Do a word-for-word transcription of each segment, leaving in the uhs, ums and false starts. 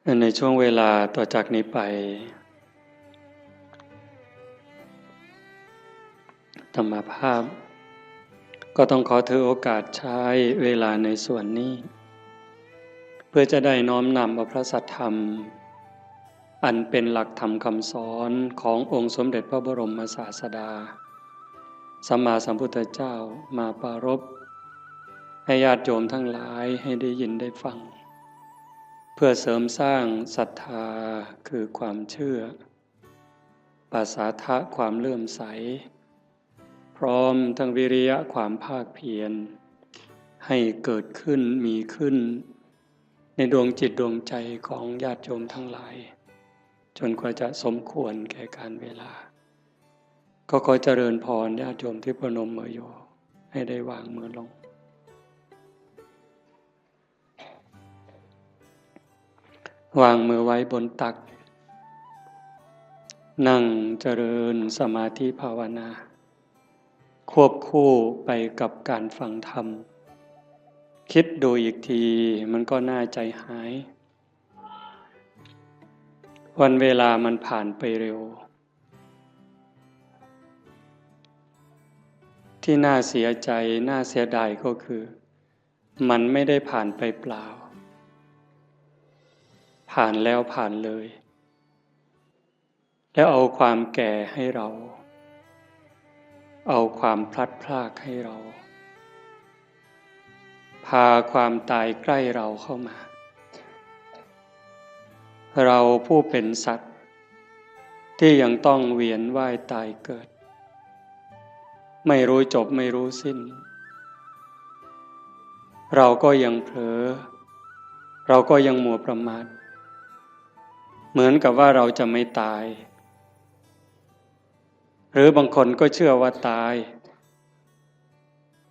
ในช่วงเวลาต่อจากนี้ไป อาตมาภาพ ก็ต้องขอถือโอกาสใช้เวลาในส่วนนี้ เพื่อจะได้น้อมนำเอาพระสัทธรรม อันเป็นหลักธรรมคำสอนขององค์สมเด็จพระบรมศาสดา สัมมาสัมพุทธเจ้ามาปรารภ ให้ญาติโยมทั้งหลายให้ได้ยินได้ฟัง เพื่อเสริมสร้างศรัทธาคือความเชื่อ ปสาทะความเลื่อมใส พร้อมทั้งวิริยะความภาคเพียร ให้เกิดขึ้นมีขึ้น ในดวงจิตดวงใจของญาติโยมทั้งหลาย จนกว่าจะสมควรแก่การเวลา ก็ขอเจริญพรญาติโยมที่ประนมมืออยู่ ให้ได้วางมือลง วางมือไว้บนตัก นั่งเจริญสมาธิภาวนา ควบคู่ไปกับการฟังธรรม คิดดูอีกทีมันก็น่าใจหาย วันเวลามันผ่านไปเร็ว ที่น่าเสียใจ น่าเสียดายก็คือ มันไม่ได้ผ่านไปเปล่า ผ่านแล้วผ่านเลย แล้วเอาความแก่ให้เรา เอาความพลัดพรากให้เรา พาความตายใกล้เราเข้ามา เราผู้เป็นสัตว์ ที่ยังต้องเวียนว่ายตายเกิด ไม่รู้จบไม่รู้สิ้น เราก็ยังเผลอ เราก็ยังมัวประมาท เหมือนกับว่าเราจะไม่ตาย หรือบางคนก็เชื่อว่าตาย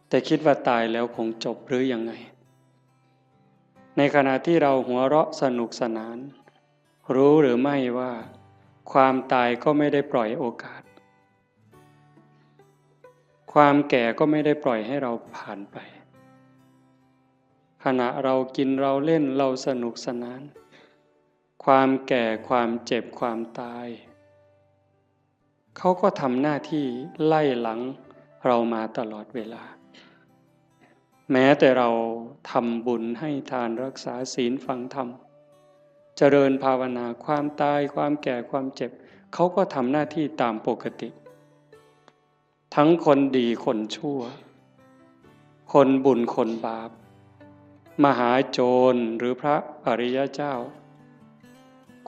แต่คิดว่าตายแล้วคงจบหรือยังไง ในขณะที่เราหัวเราะสนุกสนาน รู้หรือไม่ว่าความตายก็ไม่ได้ปล่อยโอกาส ความแก่ก็ไม่ได้ปล่อยให้เราผ่านไป ขณะเรากินเราเล่นเราสนุกสนาน ความแก่ความเจ็บความตาย เขาก็ทำหน้าที่ไล่หลังเรามาตลอดเวลา แม้แต่เราทำบุญให้ทานรักษาศีลฟังธรรม เจริญภาวนา ความตายความแก่ความเจ็บ เขาก็ทำหน้าที่ตามปกติ ทั้งคนดีคนชั่ว คนบุญคนบาป มหาโจรหรือพระอริยเจ้า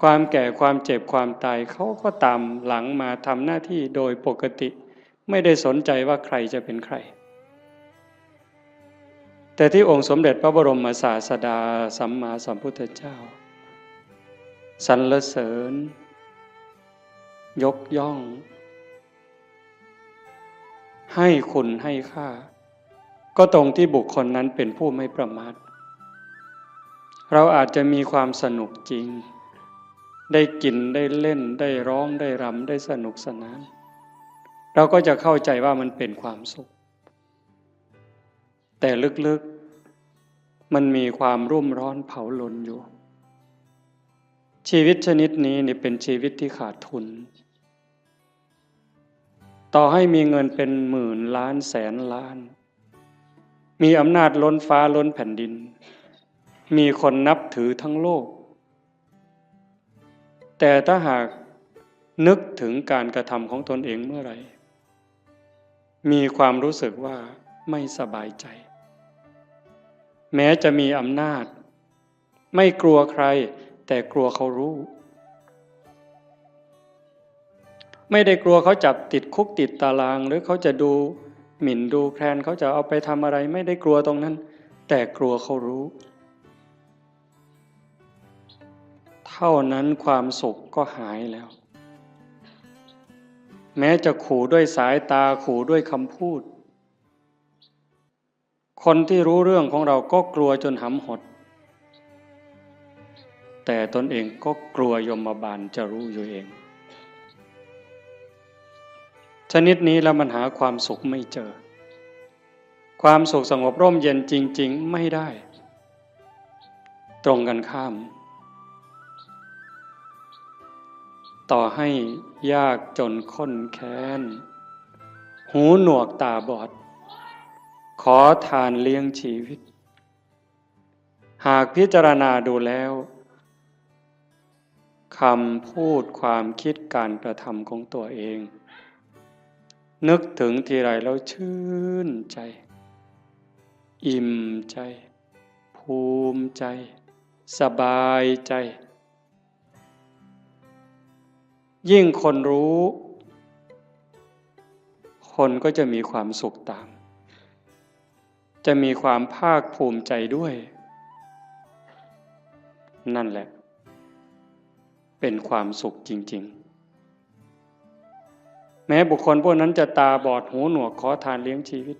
ความแก่ความเจ็บความตาย เขาก็ตามหลังมาทำหน้าที่โดยปกติ ไม่ได้สนใจว่าใครจะเป็นใคร แต่ที่องค์สมเด็จพระบรมศาสดาสัมมาสัมพุทธเจ้า สรรเสริญ ยกย่อง ให้คุณให้ค่า ก็ตรงที่บุคคลนั้นเป็นผู้ไม่ประมาท เราอาจจะมีความสนุกจริง ได้กินได้เล่นได้ร้องได้รำได้สนุกสนาน เราก็จะเข้าใจว่ามันเป็นความสุข แต่ลึกๆ มันมีความรุ่มร้อนเผาลนอยู่ ชีวิตชนิดนี้นี่เป็นชีวิตที่ขาดทุน ต่อให้มีเงินเป็นหมื่นล้านแสนล้าน มีอำนาจล้นฟ้าล้นแผ่นดิน มีคนนับถือทั้งโลก แต่ถ้าหากนึกถึงการกระทำของตนเองเมื่อไหร่ มีความรู้สึกว่าไม่สบายใจ แม้จะมีอำนาจ ไม่กลัวใคร แต่กลัวเขารู้ ไม่ได้กลัวเขาจับติดคุกติดตาราง หรือเขาจะดูหมิ่นดูแคลน เขาจะเอาไปทำอะไร ไม่ได้กลัวตรงนั้น แต่กลัวเขารู้ เท่านั้นความสุขก็หายแล้ว แม้จะขู่ด้วยสายตา ขู่ด้วยคำพูด คนที่รู้เรื่องของเราก็กลัวจนหำหด แต่ตนเองก็กลัวยมบาลจะรู้อยู่เอง ชนิดนี้แล้วมันหาความสุขไม่เจอ ความสุขสงบร่มเย็นจริงๆ ไม่ได้ ตรงกันข้าม ต่อให้ยากจนข้นแค้น หูหนวกตาบอด ขอทานเลี้ยงชีวิต หากพิจารณาดูแล้ว คำพูดความคิดการกระทำของตัวเอง นึกถึงทีไรแล้วชื่นใจ อิ่มใจ ภูมิใจ สบายใจ ยิ่งคนรู้ คนก็จะมีความสุขตาม จะมีความภาคภูมิใจด้วย นั่นแหละ เป็นความสุขจริงๆ แม้บุคคลพวกนั้นจะตาบอดหูหนวกขอทานเลี้ยงชีวิต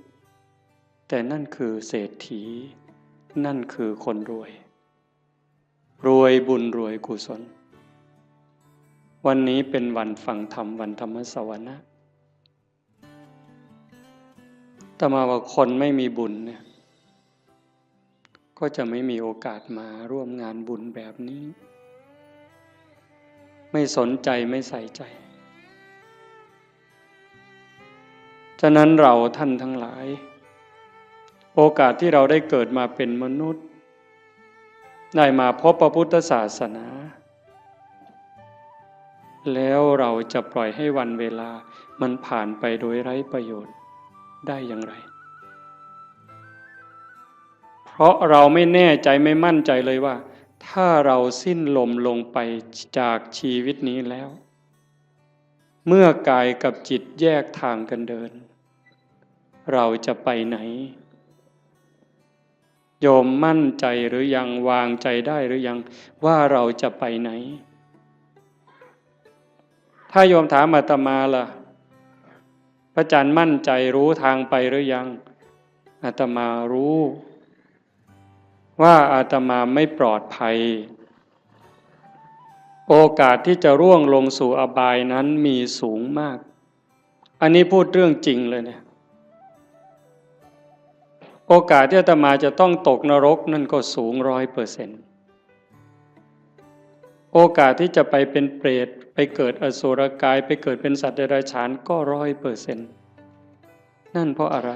แต่นั่นคือเศรษฐี นั่นคือคนรวย รวยบุญรวยกุศล วันนี้เป็นวันฟังธรรม วันธรรมสวนะ อาตมาว่าคนไม่มีบุญเนี่ย ก็จะไม่มีโอกาสมาร่วมงานบุญแบบนี้ ไม่สนใจไม่ใส่ใจ ฉะนั้นเราท่านทั้งหลาย โอกาสที่เราได้เกิดมาเป็นมนุษย์ ได้มาพบพระพุทธศาสนา แล้วเราจะปล่อยให้วันเวลามันผ่านไปโดยไร้ประโยชน์ได้อย่างไร เพราะเราไม่แน่ใจไม่มั่นใจเลยว่า ถ้าเราสิ้นลมลงไปจากชีวิตนี้แล้ว เมื่อกายกับจิตแยกทางกันเดิน เราจะไปไหน โยมมั่นใจหรือยัง วางใจได้หรือยัง ว่าเราจะไปไหน ถ้าโยมถามอาตมาล่ะ พระอาจารย์มั่นใจรู้ทางไปหรือยัง อาตมารู้ ว่าอาตมาไม่ปลอดภัย โอกาสที่จะร่วงลงสู่อบายนั้นมีสูงมาก อันนี้พูดเรื่องจริงเลยเนี่ย โอกาสที่อาตมาจะต้องตกนรกนั่นก็สูงร้อยเปอร์เซ็นต์ โอกาสที่จะไปเป็นเปรต ไปเกิดอสุรกาย ไปเกิดเป็นสัตว์เดรัจฉานก็ร้อยเปอร์เซ็นต์ นั่นเพราะอะไร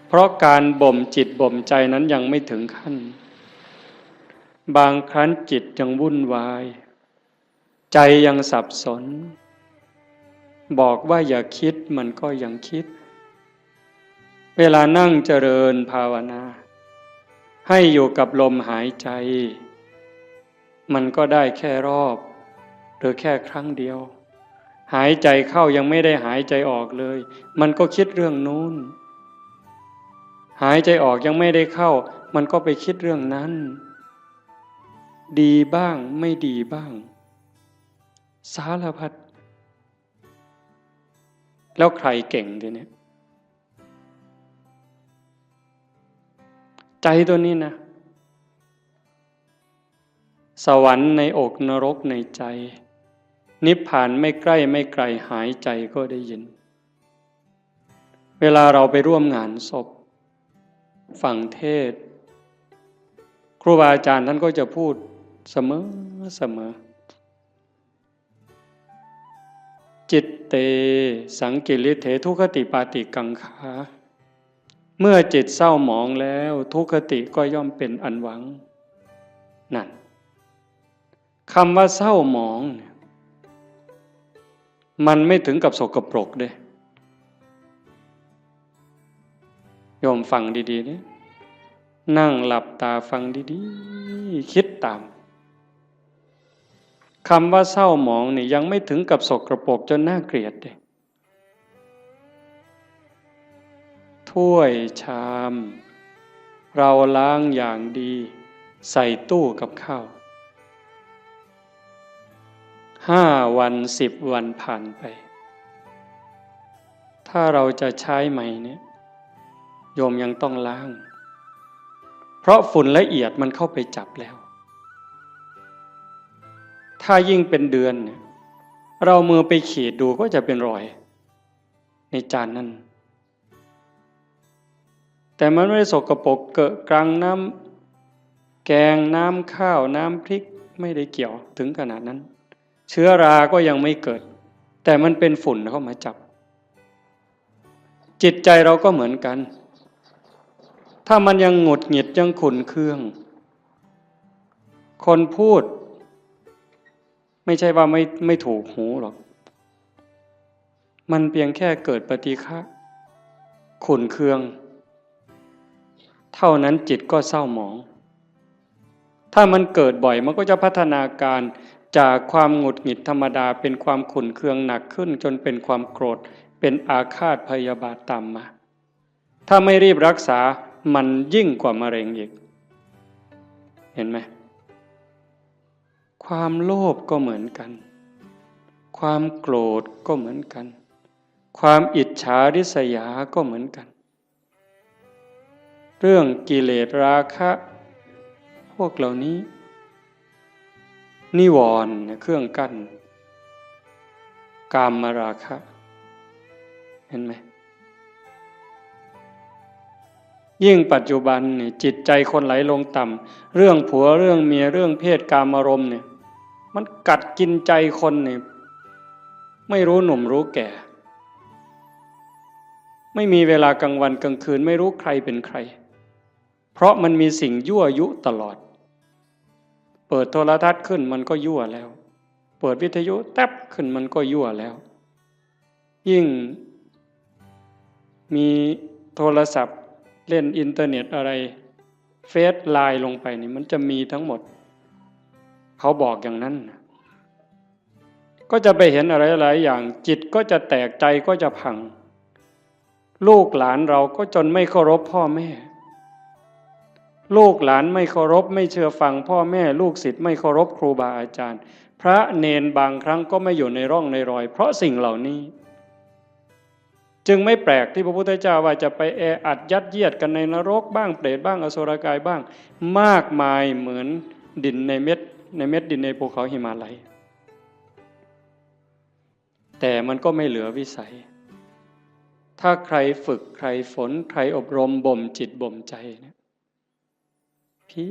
เพราะการบ่มจิตบ่มใจนั้นยังไม่ถึงขั้น บางครั้งจิตยังวุ่นวาย ใจยังสับสน บอกว่าอย่าคิดมันก็ยังคิด เวลานั่งเจริญภาวนา ให้อยู่กับลมหายใจ มันก็ได้แค่รอบ หรือแค่ครั้งเดียว หายใจเข้ายังไม่ได้หายใจออกเลย มันก็คิดเรื่องนู้น หายใจออกยังไม่ได้เข้า มันก็ไปคิดเรื่องนั้น ดีบ้างไม่ดีบ้าง สารพัด แล้วใครเก่งทีเนี้ย ใจตัวนี้นะ สวรรค์ในอกนรกในใจ นิพพานไม่ใกล้ไม่ไกล หายใจก็ได้ยิน เวลาเราไปร่วมงานศพ ฟังเทศน์ ครูบาอาจารย์ท่านก็จะพูดเสมอเสมอ จิตเต สังกิริเถ ทุคคติปาติกังขา เมื่อจิตเศร้าหมองแล้ว ทุคคติก็ย่อมเป็นอันหวัง นั่น คำว่าเศร้าหมองเนี่ย มันไม่ถึงกับสกปรกเด้ โยมฟังดีๆ เนี่ย นั่งหลับตาฟังดีๆ คิดตาม คำว่าเศร้าหมองนี่ยังไม่ถึงกับสกปรกจนน่าเกลียดเด้ ถ้วยชาม เราล้างอย่างดี ใส่ตู้กับข้าว ห้าวัน สิบวันผ่านไป ถ้าเราจะใช้ใหม่เนี่ย โยมยังต้องล้าง เพราะฝุ่นละเอียดมันเข้าไปจับแล้ว ถ้ายิ่งเป็นเดือนเนี่ย เรามือไปขีดดูก็จะเป็นรอย ในจานนั้น แต่มันไม่ได้สกปรกเกอะกรังน้ำแกง น้ำข้าว น้ำพริก ไม่ได้เกี่ยวถึงขนาดนั้น เชื้อราก็ยังไม่เกิด แต่มันเป็นฝุ่นเข้ามาจับ จิตใจเราก็เหมือนกัน ถ้ามันยังหงุดหงิดยังขุ่นเคือง คนพูด ไม่ใช่ว่าไม่ไม่ถูกหูหรอก มันเพียงแค่เกิดปฏิฆะ ขุ่นเคือง เท่านั้นจิตก็เศร้าหมอง ถ้ามันเกิดบ่อยมันก็จะพัฒนาการจากความหงุดหงิดธรรมดาเป็นความขุ่นเคืองหนักขึ้น จนเป็นความโกรธ เป็นอาฆาตพยาบาทตามมา ถ้าไม่รีบรักษามันยิ่งกว่ามะเร็งอีก เห็นไหม ความโลภก็เหมือนกัน ความโกรธก็เหมือนกัน ความอิจฉาริษยาก็เหมือนกัน เรื่องกิเลสราคะ พวกเหล่านี้ นิวรณ์เนี่ยเครื่องกั้น กามราคะ เห็นไหม ยิ่งปัจจุบันเนี่ยจิตใจคนไหลลงต่ำ เรื่องผัวเรื่องเมียเรื่องเพศกามารมณ์เนี่ย มันกัดกินใจคนเนี่ย ไม่รู้หนุ่มรู้แก่ ไม่มีเวลากลางวันกลางคืน ไม่รู้ใครเป็นใคร เพราะมันมีสิ่งยั่วยุตลอด เปิดโทรทัศน์ขึ้นมันก็ยั่วแล้ว เปิดวิทยุแต๊บขึ้นมันก็ยั่วแล้ว ยิ่งมีโทรศัพท์เล่นอินเทอร์เน็ตอะไร เฟซ ไลน์ ลงไปนี่มันจะมีทั้งหมด เขาบอกอย่างนั้นนะ ก็จะไปเห็นอะไรหลายอย่าง จิตก็จะแตก ใจก็จะพัง ลูกหลานเราก็จนไม่เคารพพ่อแม่ ลูกหลานไม่เคารพไม่เชื่อฟังพ่อแม่ ลูกศิษย์ไม่เคารพครูบาอาจารย์ พระเณรบางครั้งก็ไม่อยู่ในร่องในรอย เพราะสิ่งเหล่านี้ จึงไม่แปลกที่พระพุทธเจ้าว่าจะไปแออัดยัดเยียดกันในนรกบ้าง เปรตบ้าง อสุรกายบ้าง มากมายเหมือนดินในเม็ด ในเม็ดดินในภูเขาหิมาลัย แต่มันก็ไม่เหลือวิสัย ถ้าใครฝึกใครฝนใครอบรมบ่มจิตบ่มใจเนี่ย เพี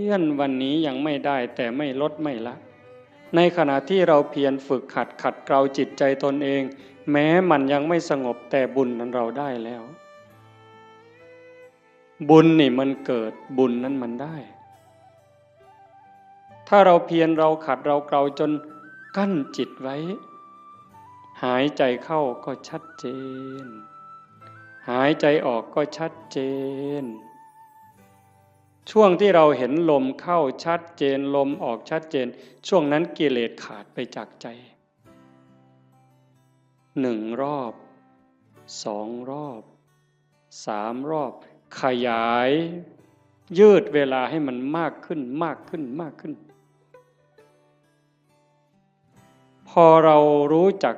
ยรวันนี้ยังไม่ได้แต่ไม่ลดไม่ละ ในขณะที่เราเพียรฝึกหัดขัดเกลาจิตใจตนเอง แม้มันยังไม่สงบแต่บุญนั้นเราได้แล้ว บุญนี่มันเกิด บุญนั้นมันได้ ถ้าเราเพียรเราขัดเราเกลาจนกั้นจิตไว้ หายใจเข้าก็ชัดเจน หายใจออกก็ชัดเจน ช่วงที่เราเห็นลมเข้าชัดเจน ลมออกชัดเจน ช่วงนั้นกิเลสขาดไปจากใจ หนึ่งรอบ สองรอบ สามรอบ ขยาย ยืดเวลาให้มันมากขึ้น มากขึ้น มากขึ้น พอเรารู้จัก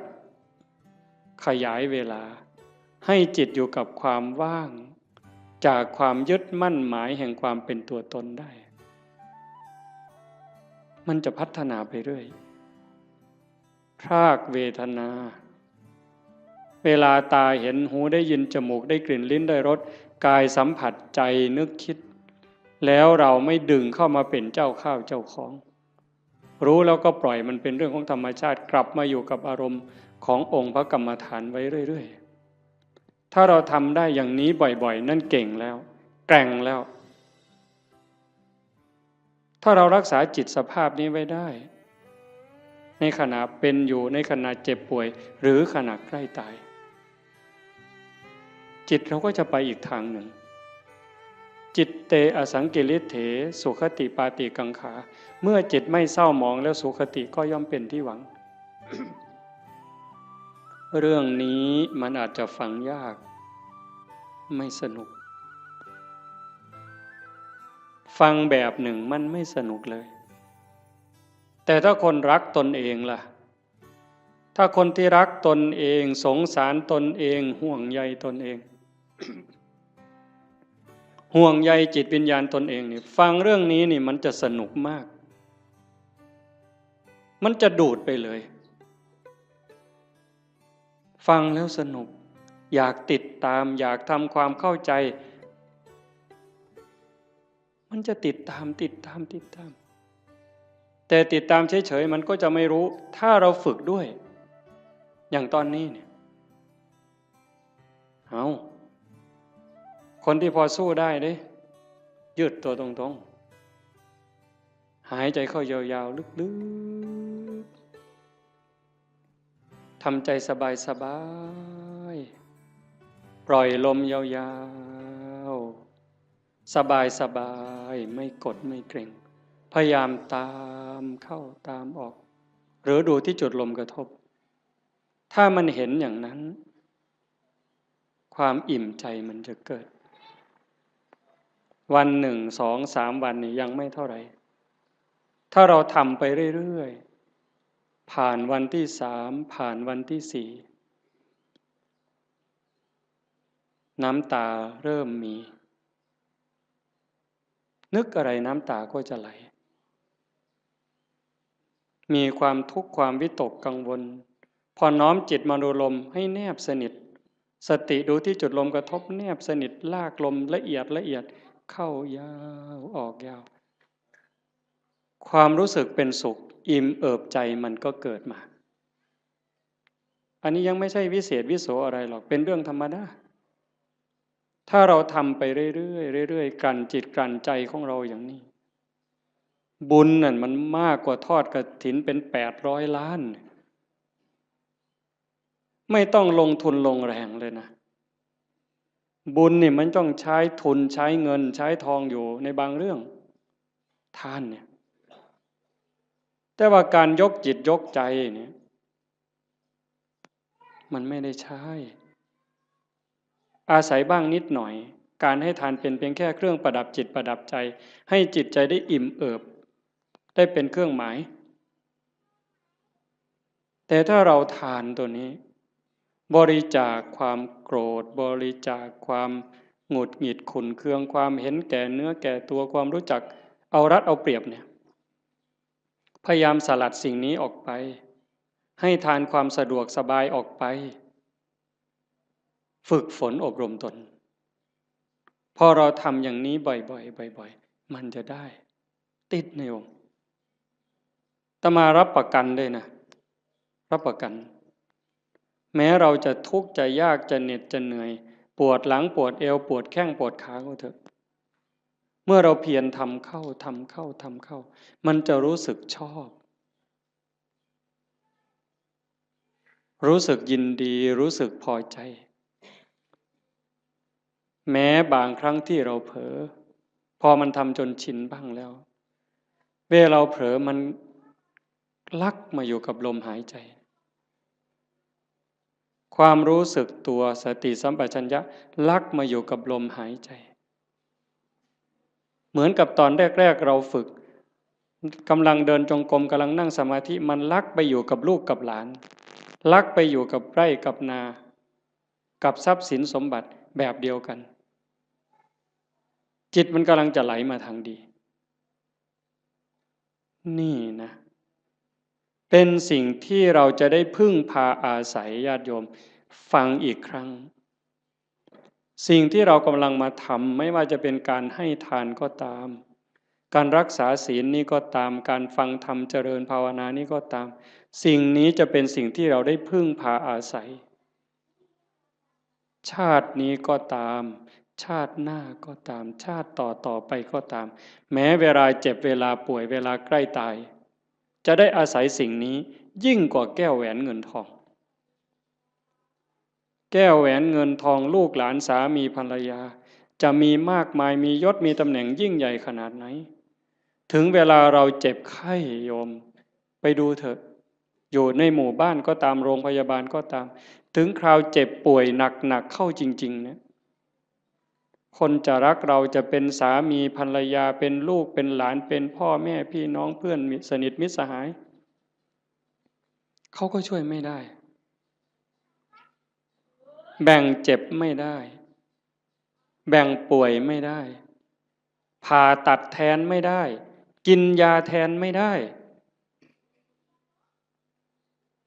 ขยายเวลา ให้จิตอยู่กับความว่าง จากความยึดมั่นหมายแห่งความเป็นตัวตนได้ มันจะพัฒนาไปเรื่อย พรากเวทนา เวลาตาเห็น หูได้ยิน จมูกได้กลิ่น ลิ้นได้รส กายสัมผัส ใจนึกคิด แล้วเราไม่ดึงเข้ามาเป็นเจ้าข้าวเจ้าของ รู้แล้วก็ปล่อยมันเป็นเรื่องของธรรมชาติ กลับมาอยู่กับอารมณ์ขององค์พระกรรมฐานไว้เรื่อยๆ ถ้าเราทำได้อย่างนี้บ่อยๆ นั่นเก่งแล้ว แกร่งแล้ว ถ้าเรารักษาจิตสภาพนี้ไว้ได้ ในขณะเป็นอยู่ ในขณะเจ็บป่วย หรือขณะใกล้ตาย จิตเราก็จะไปอีกทางหนึ่ง จิตเตอสังกิริเถ สุคติปาติกังขา เมื่อจิตไม่เศร้าหมองแล้ว สุคติก็ย่อมเป็นที่หวัง เรื่องนี้มันอาจจะฟังยาก ไม่สนุก ฟังแบบหนึ่งมันไม่สนุกเลย แต่ถ้าคนรักตนเองล่ะ ถ้าคนที่รักตนเอง สงสารตนเอง ห่วงใยตนเอง ห่วงใยจิตวิญญาณตนเองนี่ ฟังเรื่องนี้นี่มันจะสนุกมาก มันจะดูดไปเลย ฟังแล้วสนุก อยากติดตาม อยากทำความเข้าใจ มันจะติดตาม ติดตาม ติดตาม แต่ติดตามเฉยๆมันก็จะไม่รู้ ถ้าเราฝึกด้วย อย่างตอนนี้เนี่ย เอา คนที่พอสู้ได้เด้ ยืดตัวตรงๆ หายใจเข้ายาวๆ ลึกๆ ทำใจสบายๆ ปล่อยลมยาวๆ สบายๆ ไม่กดไม่เกร็ง พยายามตามเข้าตามออก หรือดูที่จุดลมกระทบ ถ้ามันเห็นอย่างนั้น ความอิ่มใจมันจะเกิด วันหนึ่ง สอง สาม วันนี่ยังไม่เท่าไหร่ ถ้าเราทำไปเรื่อยๆ ผ่านวันที่สาม ผ่านวันที่สี่ น้ำตาเริ่มมี นึกอะไรน้ำตาก็จะไหล มีความทุกข์ความวิตกกังวล พอน้อมจิตมาดูลมให้แนบสนิท สติดูที่จุดลมกระทบแนบสนิท ลากลมละเอียดละเอียด เข้ายาวออกยาว ความรู้สึกเป็นสุข อิ่มเอิบใจมันก็เกิดมา อันนี้ยังไม่ใช่วิเศษวิโสอะไรหรอก เป็นเรื่องธรรมดา ถ้าเราทำไปเรื่อยๆ เรื่อยๆ กลั่นจิตกลั่นใจของเราอย่างนี้ บุญนั่นมันมากกว่าทอดกฐินเป็นแปดร้อยล้าน ไม่ต้องลงทุนลงแรงเลยนะ บุญนี่มันต้องใช้ทุนใช้เงินใช้ทองอยู่ในบางเรื่อง ทานเนี่ย แต่ว่าการยกจิตยกใจเนี่ย มันไม่ได้ใช้ อาศัยบ้างนิดหน่อย การให้ทานเป็นเพียงแค่เครื่องประดับจิตประดับใจ ให้จิตใจได้อิ่มเอิบ ได้เป็นเครื่องหมาย แต่ถ้าเราทานตัวนี้ บริจาคความโกรธ บริจาคความหงุดหงิดขุ่นเคือง ความเห็นแก่เนื้อแก่ตัว ความรู้จักเอารัดเอาเปรียบเนี่ย พยายามสลัดสิ่งนี้ออกไป ให้ทานความสะดวกสบายออกไป ฝึกฝนอบรมตน พอเราทำอย่างนี้บ่อยๆ บ่อยๆ มันจะได้ ติดในองค์ อาตมารับประกันเลยนะ รับประกัน แม้เราจะทุกข์จะยากจะเหน็ดจะเหนื่อย ปวดหลังปวดเอว ปวดแข้งปวดขาก็เถอะ เมื่อเราเพียรทำเข้า ทำเข้า ทำเข้า มันจะรู้สึกชอบ รู้สึกยินดี รู้สึกพอใจ แม้บางครั้งที่เราเผลอ พอมันทำจนชินบ้างแล้ว เวลาเราเผลอมันลักมาอยู่กับลมหายใจ ความรู้สึกตัวสติสัมปชัญญะลักมาอยู่กับลมหายใจ เหมือนกับตอนแรกๆ เราฝึก กำลังเดินจงกรม กำลังนั่งสมาธิ มันลักไปอยู่กับลูกกับหลาน ลักไปอยู่กับไร่กับนา กับทรัพย์สินสมบัติแบบเดียวกัน จิตมันกำลังจะไหลมาทางดี นี่นะ เป็นสิ่งที่เราจะได้พึ่งพาอาศัย ญาติโยม ฟังอีกครั้ง สิ่งที่เรากำลังมาทำ ไม่ว่าจะเป็นการให้ทานก็ตาม การรักษาศีลนี่ก็ตาม การฟังธรรมเจริญภาวนานี่ก็ตาม สิ่งนี้จะเป็นสิ่งที่เราได้พึ่งพาอาศัย ชาตินี้ก็ตาม ชาติหน้าก็ตาม ชาติต่อต่อไปก็ตาม แม้เวลาเจ็บ เวลาป่วย เวลาใกล้ตาย จะได้อาศัยสิ่งนี้ยิ่งกว่าแก้วแหวนเงินทอง แก้วแหวนเงินทอง ลูกหลานสามีภรรยา จะมีมากมาย มียศมีตำแหน่งยิ่งใหญ่ขนาดไหน ถึงเวลาเราเจ็บไข้ โยม ไปดูเถอะ อยู่ในหมู่บ้านก็ตาม โรงพยาบาลก็ตาม ถึงคราวเจ็บป่วยหนักๆ เข้าจริงๆ เนี่ย คนจะรักเรา จะเป็นสามีภรรยา เป็นลูกเป็นหลาน เป็นพ่อแม่พี่น้อง เพื่อนมิตรสนิทมิตรสหาย เขาก็ช่วยไม่ได้ แบ่งเจ็บไม่ได้ แบ่งป่วยไม่ได้ ผ่าตัดแทนไม่ได้ กินยาแทนไม่ได้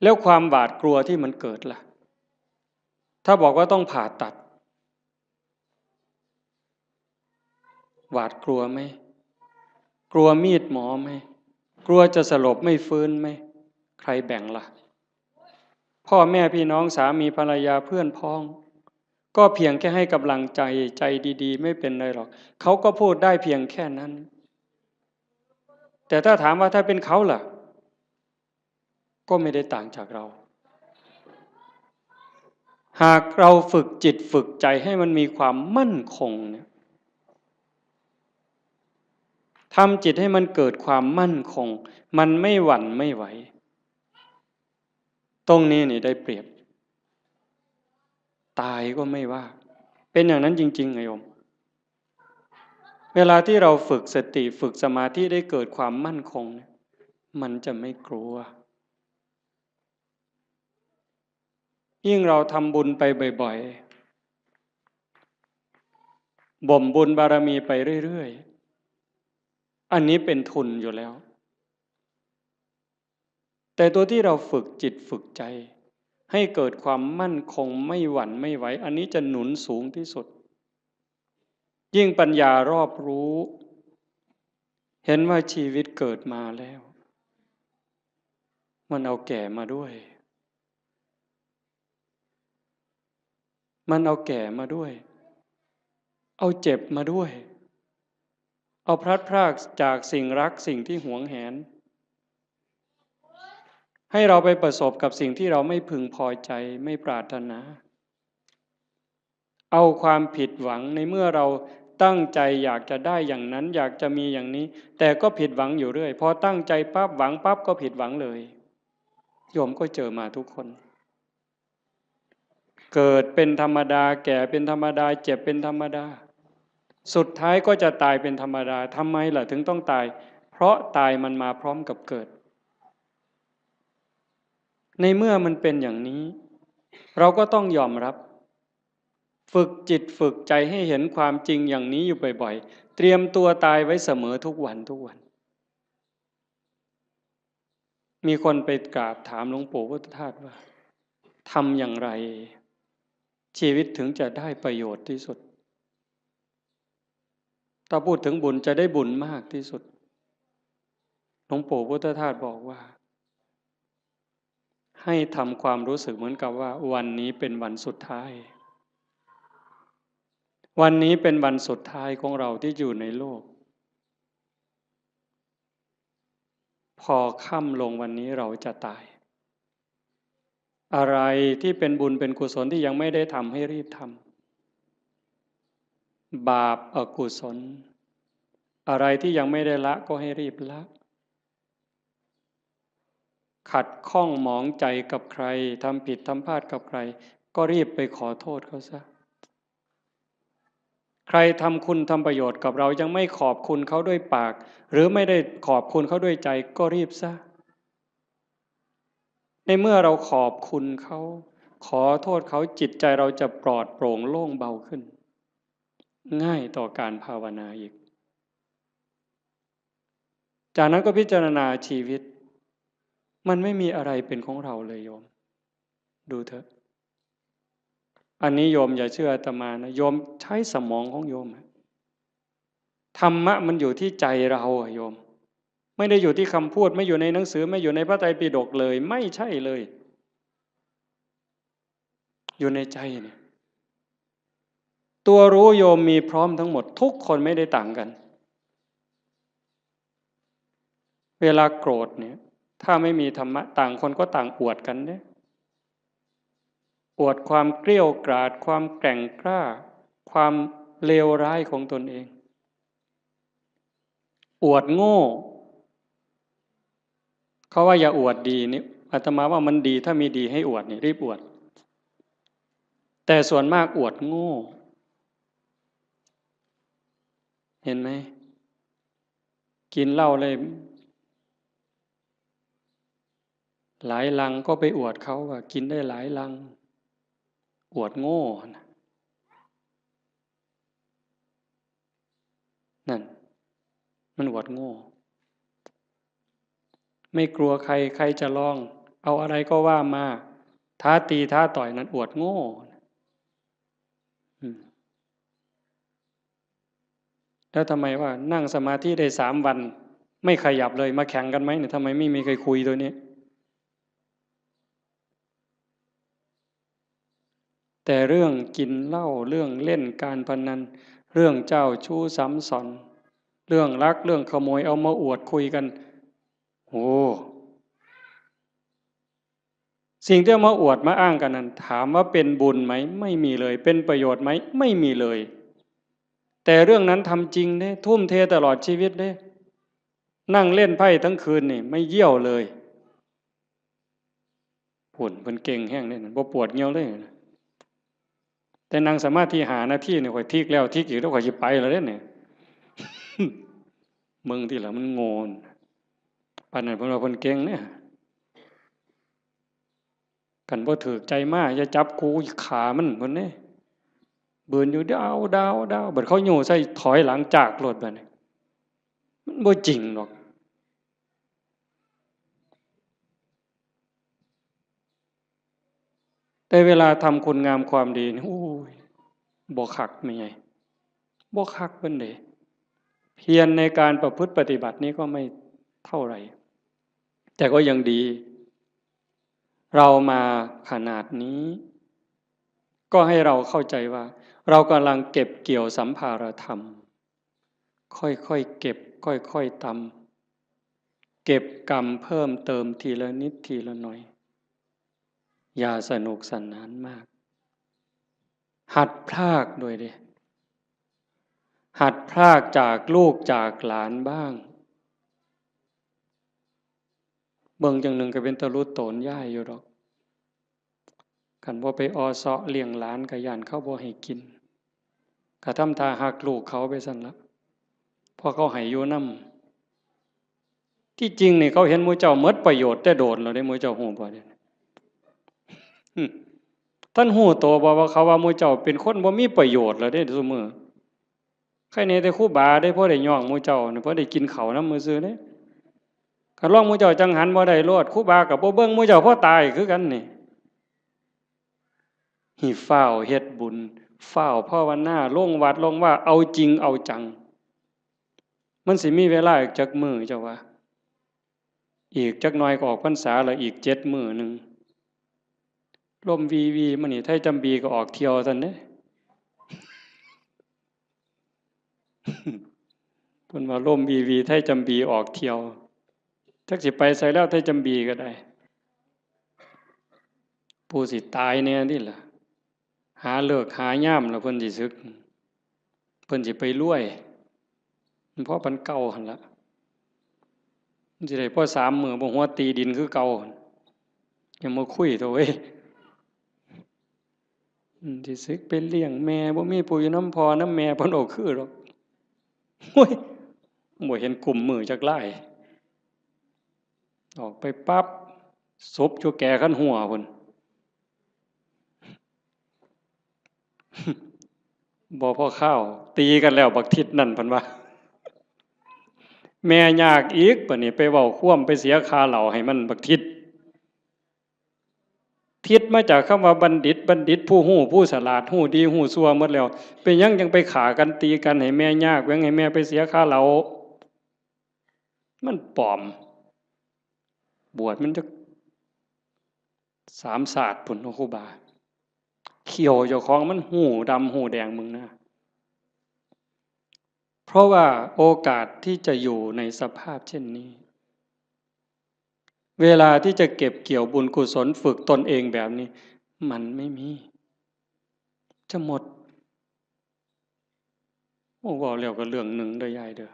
แล้วความหวาดกลัวที่มันเกิดล่ะ ถ้าบอกว่าต้องผ่าตัด หวาดกลัวไหม กลัวมีดหมอไหม กลัวจะสลบไม่ฟื้นไหม ใครแบ่งละ่ะ พ่อแม่พี่น้องสามีภรรยาเพื่อนพ้อง ก็เพียงแค่ให้กำลังใจ ใจดีๆ ไม่เป็นไรหรอก เขาก็พูดได้เพียงแค่นั้น แต่ถ้าถามว่าถ้าเป็นเขาล่ะ ก็ไม่ได้ต่างจากเรา หากเราฝึกจิตฝึกใจให้มันมีความมั่นคงเนี่ย ทำจิตให้มันเกิดความมั่นคง มันไม่หวั่นไม่ไหว ตรงนี้นี่ได้เปรียบ ตายก็ไม่ว่า เป็นอย่างนั้นจริงๆ ไงโยม เวลาที่เราฝึกสติ ฝึกสมาธิ ได้เกิดความมั่นคงเนี่ย มันจะไม่กลัว ยิ่งเราทำบุญไปบ่อยๆ บ่มบุญบารมีไปเรื่อยๆ อันนี้เป็นทุนอยู่แล้ว แต่ตัวที่เราฝึกจิตฝึกใจ ให้เกิดความมั่นคงไม่หวั่นไม่ไหว อันนี้จะหนุนสูงที่สุด ยิ่งปัญญารอบรู้ เห็นว่าชีวิตเกิดมาแล้ว มันเอาแก่มาด้วย มันเอาแก่มาด้วย เอาเจ็บมาด้วย เอาพลัดพรากจากสิ่งรักสิ่งที่หวงแหน ให้เราไปประสบกับสิ่งที่เราไม่พึงพอใจ ไม่ปรารถนา เอาความผิดหวังในเมื่อเราตั้งใจอยากจะได้อย่างนั้น อยากจะมีอย่างนี้ แต่ก็ผิดหวังอยู่เรื่อย พอตั้งใจปั๊บหวังปั๊บก็ผิดหวังเลย โยมก็เจอมาทุกคน เกิดเป็นธรรมดา แก่เป็นธรรมดา เจ็บเป็นธรรมดา สุดท้ายก็จะตายเป็นธรรมดา ทำไมล่ะถึงต้องตาย เพราะตายมันมาพร้อมกับเกิด ในเมื่อมันเป็นอย่างนี้ เราก็ต้องยอมรับ ฝึกจิตฝึกใจให้เห็นความจริงอย่างนี้อยู่บ่อยๆ เตรียมตัวตายไว้เสมอทุกวันทุกวัน มีคนไปกราบถามหลวงปู่พุทธทาสว่า ทำอย่างไร ชีวิตถึงจะได้ประโยชน์ที่สุด ถ้าพูดถึงบุญจะได้บุญมากที่สุด หลวงปู่พุทธทาสบอกว่า ให้ทำความรู้สึกเหมือนกับว่าวันนี้เป็นวันสุดท้าย วันนี้เป็นวันสุดท้ายของเราที่อยู่ในโลก พอค่ำลงวันนี้เราจะตาย อะไรที่เป็นบุญเป็นกุศลที่ยังไม่ได้ทำให้รีบทำ บาปอกุศล อะไรที่ยังไม่ได้ละก็ให้รีบละ ขัดข้องหมองใจกับใคร ทำผิดทำพลาดกับใคร ก็รีบไปขอโทษเขาซะ ใครทำคุณทำประโยชน์กับเรายังไม่ขอบคุณเขาด้วยปาก หรือไม่ได้ขอบคุณเขาด้วยใจ ก็รีบซะ ในเมื่อเราขอบคุณเขา ขอโทษเขา จิตใจเราจะปลอดโปร่งโล่งเบาขึ้น ง่ายต่อการภาวนาอีก จากนั้นก็พิจารณาชีวิต มันไม่มีอะไรเป็นของเราเลยโยม ดูเถอะ อันนี้โยมอย่าเชื่ออาตมานะ โยมใช้สมองของโยมอะ ธรรมะมันอยู่ที่ใจเราอะโยม ไม่ได้อยู่ที่คำพูด ไม่อยู่ในหนังสือ ไม่อยู่ในพระไตรปิฎกเลย ไม่ใช่เลย อยู่ในใจเนี่ย ตัวรู้โยมมีพร้อมทั้งหมด ทุกคนไม่ได้ต่างกัน เวลาโกรธเนี่ย ถ้าไม่มีธรรมะ ต่างคนก็ต่างอวดกันเนี่ย อวดความเกลี้ยวกราด ความแกร่งกล้า ความเลวร้ายของตนเอง อวดโง่ เขาว่าอย่าอวดดีนี่ อาตมาว่ามันดี ถ้ามีดีให้อวดนี่ รีบอวด แต่ส่วนมากอวดโง่ เห็นไหม กินเหล้าเลย หลายลังก็ไปอวดเขาว่ากินได้หลายลัง อวดโง่นะ นั่น มันอวดโง่ ไม่กลัวใคร ใครจะลอง เอาอะไรก็ว่ามา ท้าตีท้าต่อย นั่นอวดโง่ อืม แล้วทำไมว่านั่งสมาธิได้สามวัน ไม่ขยับเลย มาแข่งกันไหมเนี่ย ทำไมไม่มีใครคุยตัวนี้ แต่เรื่องกินเหล้า เรื่องเล่นการพนัน เรื่องเจ้าชู้ซ้ำซ้อน เรื่องลัก เรื่องขโมย เอามาอวดคุยกัน โอ้ สิ่งที่เอามาอวดมาอ้างกันนั้น ถามว่าเป็นบุญไหม ไม่มีเลย เป็นประโยชน์ไหม ไม่มีเลย แต่เรื่องนั้นทำจริงเด้ ทุ่มเทตลอดชีวิตเด้ นั่งเล่นไพ่ทั้งคืนนี่ ไม่เยี่ยวเลย ผุ่นเพิ่นเก่งแฮงเด้ บ่ปวดเยี่ยวเลย แต่นั่งสมาธิห้านาทีนี่ ข้อยทิกแล้วทิกอีก แล้วข้อยสิไปแล้วเด้เนี่ย มึงที่ละมันโง่น ปานนั้นเพิ่นว่าเพิ่นเก่งเนี่ย คันบ่ถืกใจมา อย่าจับกู ขามัน เพิ่นเด้ บืนอยู่ดาว ดาว ดาว บัดเขาโย่ใส่ ถอยหลังจากโลดบัดนี้ มันบ่จริงดอก แต่เวลาทำคุณงามความดีนี่ โอ้ย บ่คักแม่ใหญ่ บ่คักปานใด เพียรในการประพฤติปฏิบัตินี้ก็ไม่เท่าไหร่ แต่ก็ยังดี เรามาขนาดนี้ ก็ให้เราเข้าใจว่า เรากำลังเก็บเกี่ยวสัมภารธรรม ค่อยๆเก็บ ค่อยๆตำ เก็บกรรมเพิ่มเติมทีละนิดทีละหน่อย อย่าสนุกสนานมาก หัดพรากด้วยเด้ หัดพรากจากลูกจากหลานบ้าง เบิ่งจั่งหนึ่งก็เป็นตาหลุดโตนย้ายอยู่ดอก คันบ่ไปออเซาะเลี้ยงหลานก็ย้านเขาบ่ให้กิน ก็ทำท่าฮักลูกเขาไปซั่นละ เพราะเขาให้อยู่นำ ที่จริงนี่เขาเห็นหมู่เจ้าหมดประโยชน์แต่โดนแล้วเด้ หมู่เจ้าฮู้บ่เนี่ย อืม ท่านฮู้โตบ่ว่าเขาว่าหมู่เจ้าเป็นคนบ่มีประโยชน์แล้วเด้ซุมื้อ ใครแหน่แต่ครูบาเด้ พอได้ย่องหมู่เจ้านี่ พอได้กินข้าวนำมื้อซื่อเด้ คันลองหมู่เจ้าจั่งหันบ่ได้โลด ครูบาก็บ่เบิ่งหมู่เจ้า พอตายคือกันนี่ ให้ฟ้าวเฮ็ดบุญ ฟ้าวภาวนา ลงวัดลงวา เอาจริงเอาจัง มันสิมีเวลาอีกจักมื้อเจ้าว่า อีกจักหน่อยก็ออกพรรษาแล้ว อีกเจ็ดมื้อหนึ่ง ลมวีวีมานี่ ไทจำบีก็ออกเที่ยวซั่นเด้ เพิ่นว่าลมวีวี ไทจำบีออกเที่ยว จักสิไปไสแล้ว ไทจำบีก็ได้ ผู้สิตายแหน่นี่ล่ะ หาฤกษ์หายามแล้วเพิ่นสิสึก เพิ่นสิไปรวย มันพอปานเก่าหั่นละ มันสิได้พอสามมื้อ บ่หัวตีดินคือเก่าหั่น ยังมาคุยเถอะเว้ย อืม สิสึกไปเลี้ยงแม่ บ่มีผู้อยู่นำพ่อนำแม่ เพิ่นบ่คือดอก โอ้ย บ่เห็นกุมมือจักลาย ออกไปปั๊บ ศพอยู่แก่คันหัวพุ้น บ่พอคาว ตีกันแล้วบักทิศนั่น เพิ่นว่า แม่ยากอีก บัดนี้ไปเว้าความ ไปเสียค่าเหล้าให้มันบักทิศ ทิศมาจากคำว่าบัณฑิต บัณฑิตผู้ฮู้ ผู้ฉลาด ฮู้ดีฮู้ชั่วหมดแล้ว เป็นหยังจั่งไปฆ่ากันตีกันให้แม่ยาก หยังให้แม่ไปเสียค่าเหล้า มันปลอม บวชมันจักสามชาติพุ้นเนาะครูบา เขี้ยวเจ้าของมันฮู้ดำฮู้แดง มึงนะ เพราะว่าโอกาสที่จะอยู่ในสภาพเช่นนี้ เวลาที่จะเก็บเกี่ยวบุญกุศล ฝึกตนเองแบบนี้ มันไม่มี จะหมด โอ้ เว้าแล้วก็เรื่องหนึ่งเด้อยายเด้อ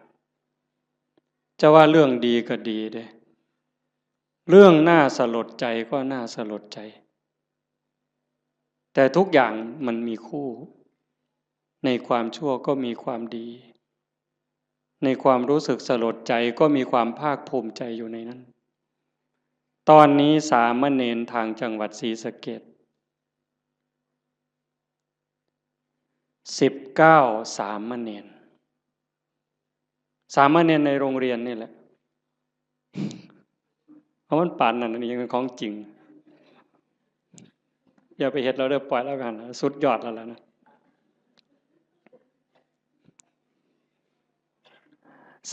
จะว่าเรื่องดีก็ดีเด้ เรื่องน่าสลดใจก็น่าสลดใจ แต่ทุกอย่างมันมีคู่ ในความชั่วก็มีความดี ในความรู้สึกสลดใจก็มีความภาคภูมิใจอยู่ในนั้น ตอนนี้สามเณรทางจังหวัดศรีสะเกษ สิบเก้า สามเณร สามเณรในโรงเรียนนี่แหละ เอามันปานนั้น อันนี้ยังเป็นของจริง อย่าไปเฮ็ดเราเด้อ ปล่อยแล้วกัน สุดยอดแล้วล่ะนะ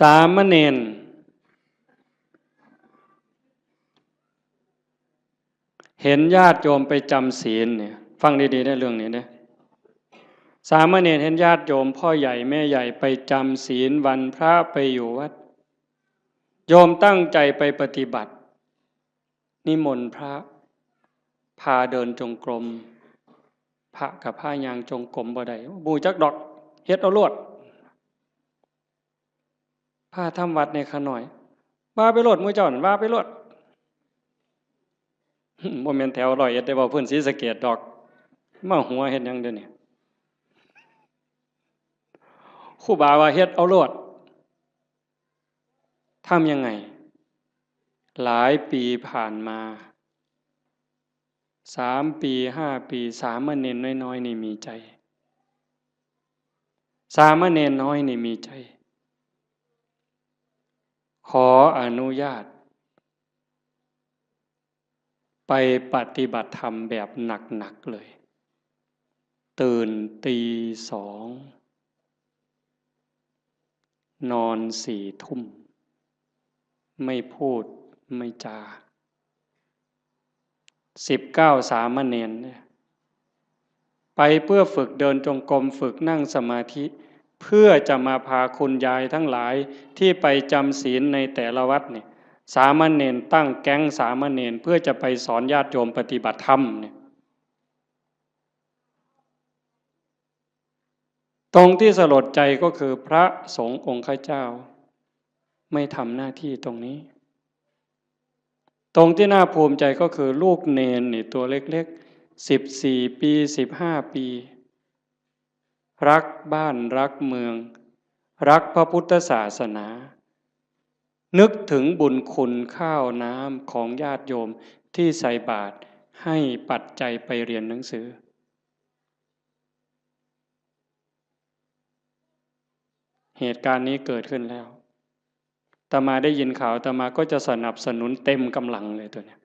สามเณร เห็นญาติโยมไปจำศีลเนี่ย ฟังดีๆ ในเรื่องนี้เนี่ย สามเณรเห็นญาติโยมพ่อใหญ่แม่ใหญ่ไปจำศีลวันพระไปอยู่วัด โยมตั้งใจไปปฏิบัติ นิมนต์พระ พาเดินจงกรม พระกับพายางจงกรมบ่ได้ บ่จักดอก เฮ็ดเอาโลด พาทำวัดในขะน้อย ว่าไปโลด หมู่เจ้านั่น ว่าไปโลด บ่แม่นแถวร้อยเอ็ดได้ เว้าพื้นศรีสะเกษดอก มาหัวเฮ็ดหยังเดี๋ยวนี้ ครูบาว่าเฮ็ดเอาโลด ทำยังไง หลายปีผ่านมา สามปี ห้าปี สามเณรน้อยๆ นี่มีใจ สามเณรน้อยนี่มีใจ ขออนุญาต ไปปฏิบัติธรรมแบบหนักๆ เลย ตื่นตีสอง นอนสี่ทุ่ม ไม่พูดไม่จา สิบเก้าสามเณรเนี่ย ไปเพื่อฝึกเดินจงกรม ฝึกนั่งสมาธิ เพื่อจะมาพาคุณยายทั้งหลายที่ไปจำศีลในแต่ละวัดเนี่ย สามเณรตั้งแก๊งสามเณรเพื่อจะไปสอนญาติโยมปฏิบัติธรรมเนี่ย ตรงที่สลดใจก็คือพระสงฆ์องค์ข้าเจ้า ไม่ทำหน้าที่ตรงนี้ ตรงที่น่าภูมิใจก็คือลูกเณรนี่ตัวเล็กๆ สิบสี่ปี สิบห้าปี รักบ้านรักเมือง รักพระพุทธศาสนา นึกถึงบุญคุณข้าวน้ำของญาติโยมที่ใส่บาตรให้ปัจจัยไปเรียนหนังสือ เหตุการณ์นี้เกิดขึ้นแล้ว อาตมาได้ยินข่าว อาตมาก็จะสนับสนุนเต็มกำลังเลยตัวเนี้ย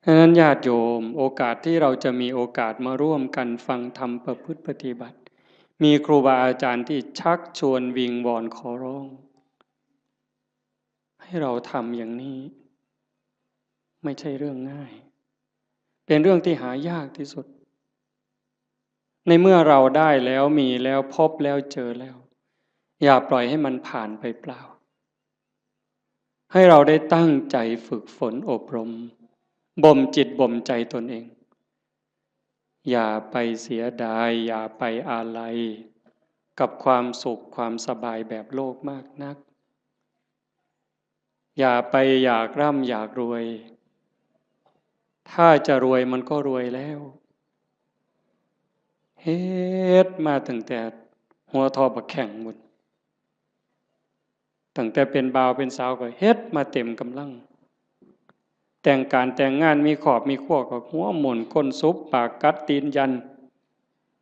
ฉะนั้นญาติโยม โอกาสที่เราจะมีโอกาสมาร่วมกันฟังธรรมประพฤติปฏิบัติ มีครูบาอาจารย์ที่ชักชวนวิงวอนขอร้อง ให้เราทำอย่างนี้ ไม่ใช่เรื่องง่าย เป็นเรื่องที่หายากที่สุด ในเมื่อเราได้แล้วมีแล้วพบแล้วเจอแล้ว อย่าปล่อยให้มันผ่านไปเปล่า ให้เราได้ตั้งใจฝึกฝนอบรม บ่มจิตบ่มใจตนเอง อย่าไปเสียดาย อย่าไปอาลัย กับความสุขความสบายแบบโลกมากนัก อย่าไปอยากร่ำอยากรวย ถ้าจะรวยมันก็รวยแล้ว เฮ็ดมาตั้งแต่หัวทอบักแข้งหมด ตั้งแต่เป็นบ่าวเป็นสาวก็เฮ็ดมาเต็มกำลัง แต่งการแต่งงานมีครอบมีครัวก็หัวหมุนก้นสุบปากกัดตีนยัน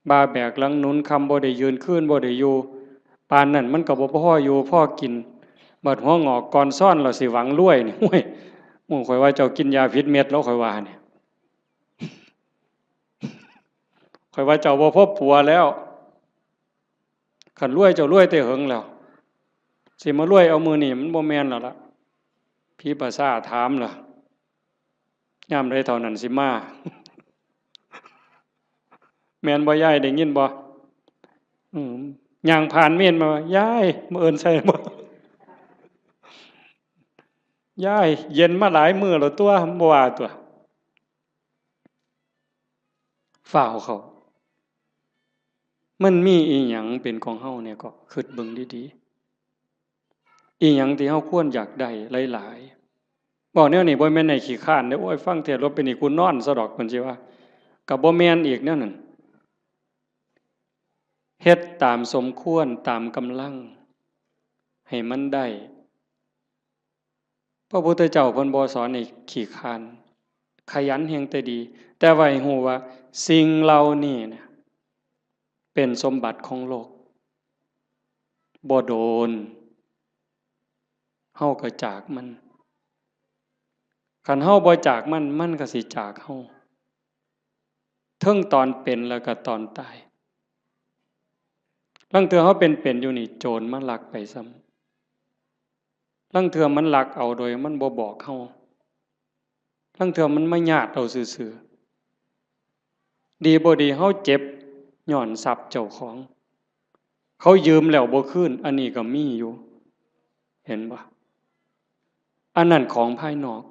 บ่าแบกหลังหนุน ค่ำบ่ได้ยืน คืนบ่ได้อยู่ ปานนั้นมันก็บ่พออยู่พอกิน บัดหัวงอกก่อนซ้อน เราสิหวังรวยนี่ ห้วย หมู่ข่อยว่าเจ้ากินยาผิดเม็ดแล้ว ข่อยว่าเนี่ย ข่อยว่าเจ้าบ่พบผัวแล้ว คันรวยเจ้ารวยแต่เหิงแล้ว สิมารวยเอามื้อนี้มันบ่แม่นแล้วล่ะ ผีป่าช้าถามล่ะ ยามใดเท่านั้นสิมา แม่นบ่ยาย ได้ยินบ่ อืม ย่างผ่านเมนมาว่า ยาย มื้ออื่นใส่บ่ ยาย เย็นมาหลายมื้อแล้วตัว บ่ว่าตัว ฟ้าวเขา มันมีอีหยังเป็นของเฮาเนี่ยก็คิดเบิ่งดีๆ อีหยังที่เฮาควรอยากได้หลายๆ บอกแนวนี้บ่แม่นให้ขี้คร้านเด้อ โอ้ย ฟังเทศน์แล้วเป็นนี่กูนอนซะดอก เพิ่นสิว่า ก็บ่แม่นอีกแนวนั้น เฮ็ดตามสมควร ตามกำลัง ให้มันได้ พระพุทธเจ้าเพิ่นบ่สอนให้ขี้คร้าน ขยันแฮงแต่ดี แต่ว่าให้ฮู้ว่าสิ่งเหล่านี้นะ เป็นสมบัติของโลก บ่โดน เฮาก็จากมัน คันเฮาบ่จากมัน มันก็สิจากเฮา เทิงตอนเป็นแล้วก็ตอนตาย ลางเทื่อเฮาเป็นๆ อยู่นี่ โจรมาลักไปซ้ำ ลางเทื่อมันลักเอาโดยมันบ่บอกเฮา ลางเทื่อมันมาญาติเอาซื่อๆ ดีบ่ดีเฮาเจ็บย้อนทรัพย์เจ้าของ เขายืมแล้วบ่คืน อันนี้ก็มีอยู่ เห็นบ่ อันนั้นของภายนอก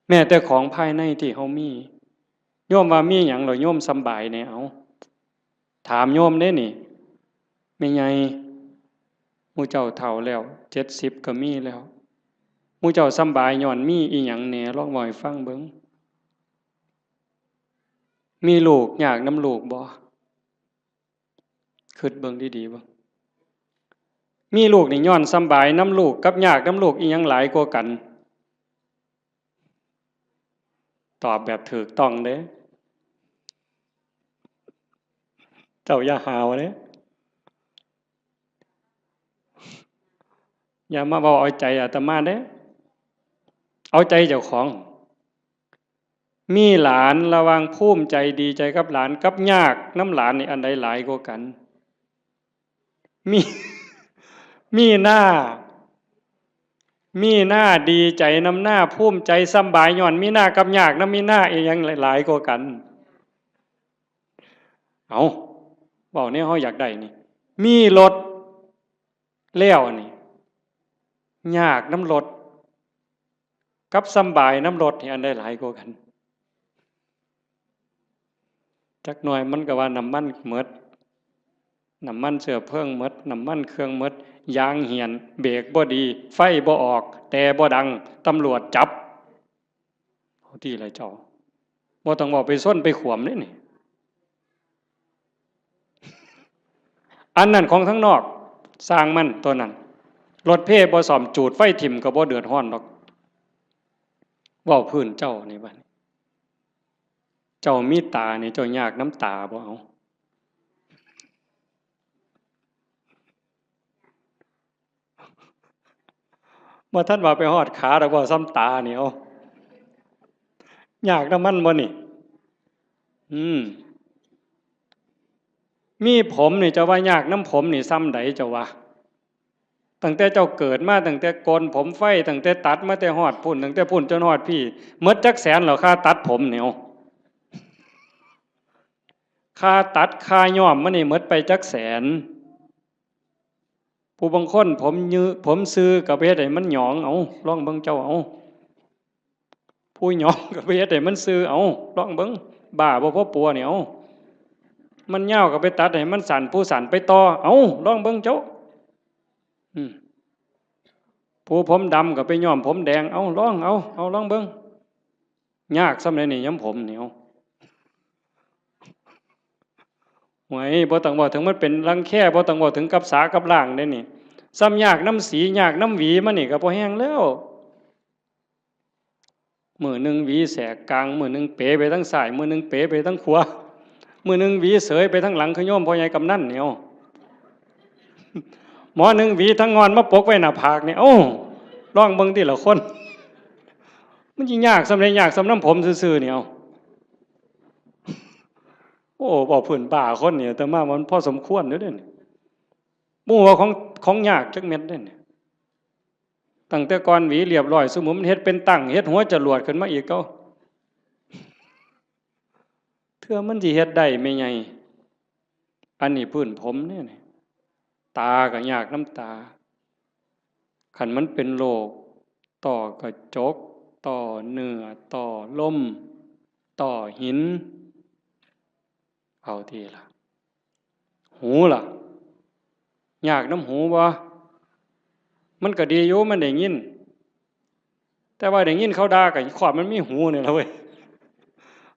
แม้แต่ของภายในที่เฮามี โยมว่ามีหยังเหรอ โยมสำบายแหน่ เอา ถามโยมเด้นี่ แม่ใหญ่ หมู่เจ้าเฒ่าแล้ว เจ็ดสิบก็มีแล้ว หมู่เจ้าสำบายย้อนมีอีหยังแหน่ ลองเว้าให้ฟังเบิ่ง มีลูกยากนำลูกบ่ คิดเบิ่งดีๆ เบิ่ง มีลูกนี่ย้อนสำบายนำลูกกับยากนำลูกอีหยังหลายกว่ากัน ตอบแบบถูกต้องเด้ เจ้าอย่าหาวเด้ อย่ามาเว้าเอาใจอาตมาเด้ เอาใจเจ้าของ มีหลานระหว่างภูมิใจดีใจกับหลานกับยากนำหลานนี่อันใดหลายกว่ากัน มี มีหน้า มีหน้าดีใจนำหน้า ภูมิใจสำบายย้อนมีหน้ากับยากนำมีหน้าอีหยังหลายกว่ากัน เอา เว้าแนวเฮาอยากได้นี่ มีรถแล้วนี่ ยากนำรถ กับสำบายนำรถนี่อันใดหลายกว่ากัน จักหน่อยมันก็ว่าน้ำมันหมด น้ำมันเชื้อเพลิงหมด น้ำมันเครื่องหมด ยางเหี่ยน เบรกบ่ดี ไฟบ่ออก แต่บ่ดัง ตำรวจจับ เอาติล่ะเจ้า บ่ต้องเว้าไปชนไปขวมเด้นี่ อันนั้นของทางนอก ซ่างมันตัวนั้น รถเพบ่ซ่อม จูดไฟถิ่มก็บ่เดือดร้อนดอก เว้าพื้นเจ้านี่บัดนี้ เจ้ามีตานี่ เจ้ายากนำตาบ่ เอา บ่ทันว่าไปฮอดขาดอก เว้าส่ำตานี่ เอา ยากนำมันบ่นี่ อืม มีผมนี่ เจ้าว่ายากนำผมนี่ส่ำใด เจ้าว่า ตั้งแต่เจ้าเกิดมา ตั้งแต่โกนผมไฟ ตั้งแต่ตัดมาแต่ฮอดพุ้น ตั้งแต่พุ้นจนฮอดพี้ หมดจักแสนแล้ว ค่าตัดผมนี่ เอา ค่าตัด ค่าย้อมมันนี่หมดไปจักแสน ผู้บางคนผมยื ผมซื่อก็ไปเฮ็ดให้มันหยอง เอา ลองเบิ่งเจ้า เอา ผู้หยองก็ไปเฮ็ดให้มันซื่อ เอา ลองเบิ่ง บ้าบ่พอปัวนี่ เอา มันยาวก็ไปตัดให้มันสั้น ผู้สั้นไปต่อ เอา ลองเบิ่งเจ้า อืม ผู้ผมดำก็ไปย้อมผมแดง เอา ลอง เอา เอา ลองเบิ่ง ยากส่ำใดนี่ ย้อมผมนี่ เอา โอ้ย บ่ต้องเว้าถึงมันเป็นรังแค บ่ต้องเว้าถึงกับสากับล้างเด้นี่ ส่ำยากนำสี ยากนำหวีมันนี่ก็พอแฮงแล้ว มื้อหนึ่งหวีแสกกลาง มื้อหนึ่งเป๋ไปทางซ้าย มื้อหนึ่งเป๋ไปทางขวา มื้อหนึ่งหวีเสยไปทางหลัง คือโยมพ่อใหญ่กำนันนี่ เอา หมอหนึ่งหวีทางงอนมาปกไว้หน้าผากนี่ เอ้า ลองเบิ่งติล่ะคน มันสิยากส่ำใด ยากส่ำนำผมซื่อๆ นี่ เอา โอ้ เว้าพื้นบ้าคนนี่ อาตมาว่ามันพอสมควรอยู่เด้นี่ บ่ฮู้ว่าของ ของยากจักเม็ดเด้นี่ ตั้งแต่ก่อนหวีเรียบร้อย ซุมื้อมันเฮ็ดเป็นตั้ง เฮ็ดหัวจรวดขึ้นมาอีก เอ้า เทื่อมันสิเฮ็ดได้แม่ใหญ่ อันนี้พื้นผมเด้นี่ ตาก็ยากนำตา คันมันเป็นโรคต้อกระจก ต้อเนื้อ ต้อลม ต้อหิน เอาติล่ะ หูล่ะ ยากนำหูบ่ มันก็ดีอยู่ มันได้ยิน แต่ว่าได้ยินเขาด่าก็คอดมันมีหูนี่ล่ะเว้ย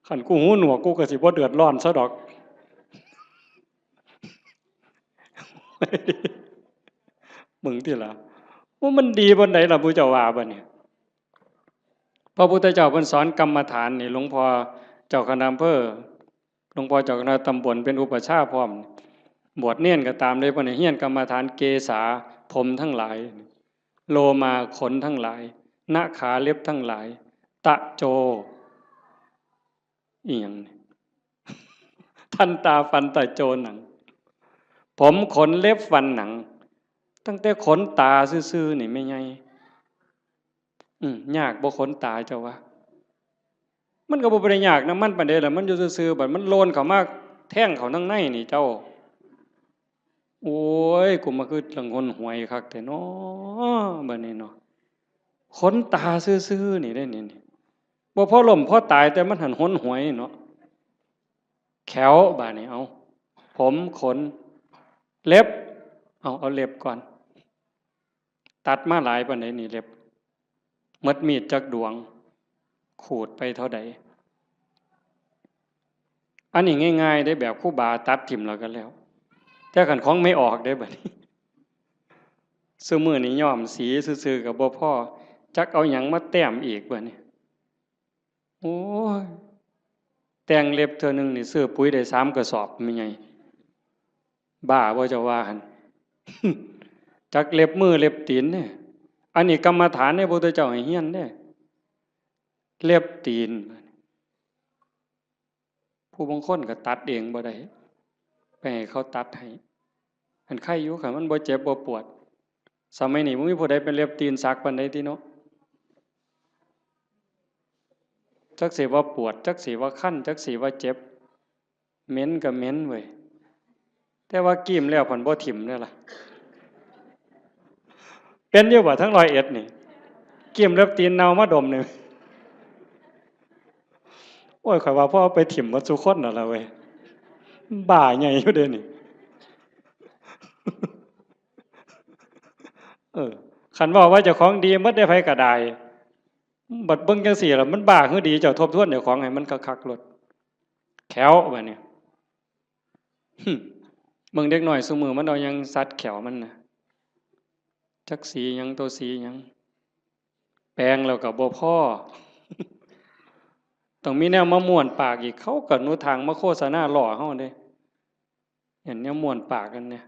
คันกูหูหนวกกูก็สิบ่เดือดร้อนซะดอก มึงติล่ะ ว่ามันดีปานใดล่ะ ผู้เจ้าว่าบัดนี้ พระพุทธเจ้าเพิ่นสอนกรรมฐานนี่ หลวงพ่อเจ้าคณะอำเภอ หลวงพ่อเจ้าคณะตำบลเป็นอุปัชฌาย์พร้อม บวชเณรก็ตามเลย เพิ่นให้เฮียนกรรมฐาน เกสา ผมทั้งหลาย โลมา ขนทั้งหลาย นขา เล็บทั้งหลาย ตะโจ อีหยังนี่ ทันตา ฟัน ตะโจ หนัง ผม ขน เล็บ ฟัน หนัง ตั้งแต่ขนตาซื่อๆนี่แม่ใหญ่ อืม ยากบ่ขนตาเจ้าว่า มันก็บ่ได้ยากนำมันปานใดล่ะ มันอยู่ซื่อๆ บัดมันโลนเข้ามาแทงเข้าทางในนี่เจ้า โอ้ย กูมาคือจั่งหนหวยคักแท้น้อ บัดนี้เนาะ ขนตาซื่อๆนี่เด้นี่ นี่ บ่พอล้มพอตาย แต่มันหั้นหนหวยเนาะ แข้ว บาดนี้ เอา ผม ขน เล็บ เอา เอาเล็บก่อน ตัดมาหลายปานใดนี่เล็บ หมดมีดจักดวง ขูดไปเท่าใด อันนี้ง่ายๆเด้ แบบครูบาตัดถิ่มแล้วก็แล้ว แต่คันของแม่ออกเด้บัดนี้ ซุมื้อนี้ย้อมสีซื่อๆก็บ่พอ จักเอาหยังมาแต้มอีกบัดนี้ โอ้ย แต่งเล็บเทื่อหนึ่งนี่ซื้อปุ๋ยได้สามกระสอบ แม่ใหญ่ บ้าบ่เจ้าว่าหั่น จักเล็บมือเล็บตีนเนี่ย อันนี้กรรมฐานเนี่ย พระพุทธเจ้าให้เฮียนเนี่ย เล็บตีน ผู้บางคนก็ตัดเองบ่ได้ ไปให้เขาตัดให้ อันไคอยู่ คันมันบ่เจ็บบ่ปวด สมัยนี้บ่มีผู้ใดเป็นเล็บตีนสักปานใดติเนาะ จักสิว่าปวด จักสิว่าคัน จักสิว่าเจ็บ เหม็นก็เหม็นเว้ย แต่ว่ากีมแล้วพันบ่ถิ่มเด้อล่ะ เป็นอยู่บ่ทั้งร้อยเอ็ดนี่ กีมเล็บตีนเน่ามาดมนี่ โอ้ย ข้อยว่าพอเอาไปถิ่มหมดซุคนนั่นล่ะเว้ย บ้าใหญ่อยู่เด้นี่ เออ คันเว้าว่าเจ้าของดีหมดเด้ ไผก็ได้ บัดเบิ่งจั่งซี้ล่ะ มันบ้าคือดี เจ้าทบทวนเจ้าของให้มันคักๆโลด แข้วบัดนี้ หึ เบิ่งเด็กน้อยซุมื้อมันเอาหยังสัดแข้วมันน่ะ จักสีหยัง ตัวสีหยัง แปรงแล้วก็บ่พอ ต้องมีแนวมาม้วนปากอีก เขาก็หนุทางมาโฆษณาล้อเฮาเด้ เห็นแนวม้วนปากกันเนี่ย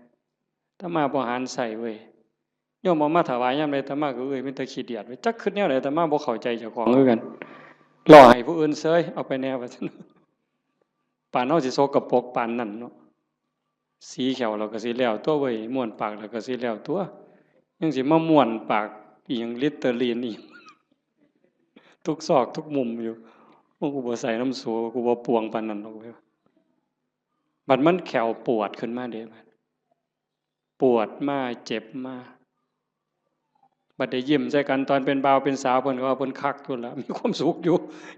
อาตมาบ่หันใส่เว้ย โยมเอามาถวายยามใด อาตมาก็เอ้ย มีแต่ขี้เดียดเว้ย จักคิดแนวใด อาตมาบ่เข้าใจเจ้าของคือกัน ล้อให้ผู้อื่นเซย เอาไปแนวว่าซั่น ปานเฮาสิสกปรกปานนั้นเนาะ สีแข้วเราก็สิแล้วตัวเว้ย ม้วนปากเราก็สิแล้วตัว ยังสิมาม้วนปากอีหยัง ลิตเตอรีนอีหยัง ทุกซอกทุกมุมอยู่ โอ้ กูบ่ใส่น้ำสู กูบ่ปวงปานนั้นดอกเว้ย บัดมันแข้วปวดขึ้นมาเด้ บัดปวดมา เจ็บมา บัดได้ยิ้มใส่กัน ตอนเป็นบ่าวเป็นสาว เพิ่นก็ว่าเพิ่นคักอยู่ล่ะ มีความสุขอยู่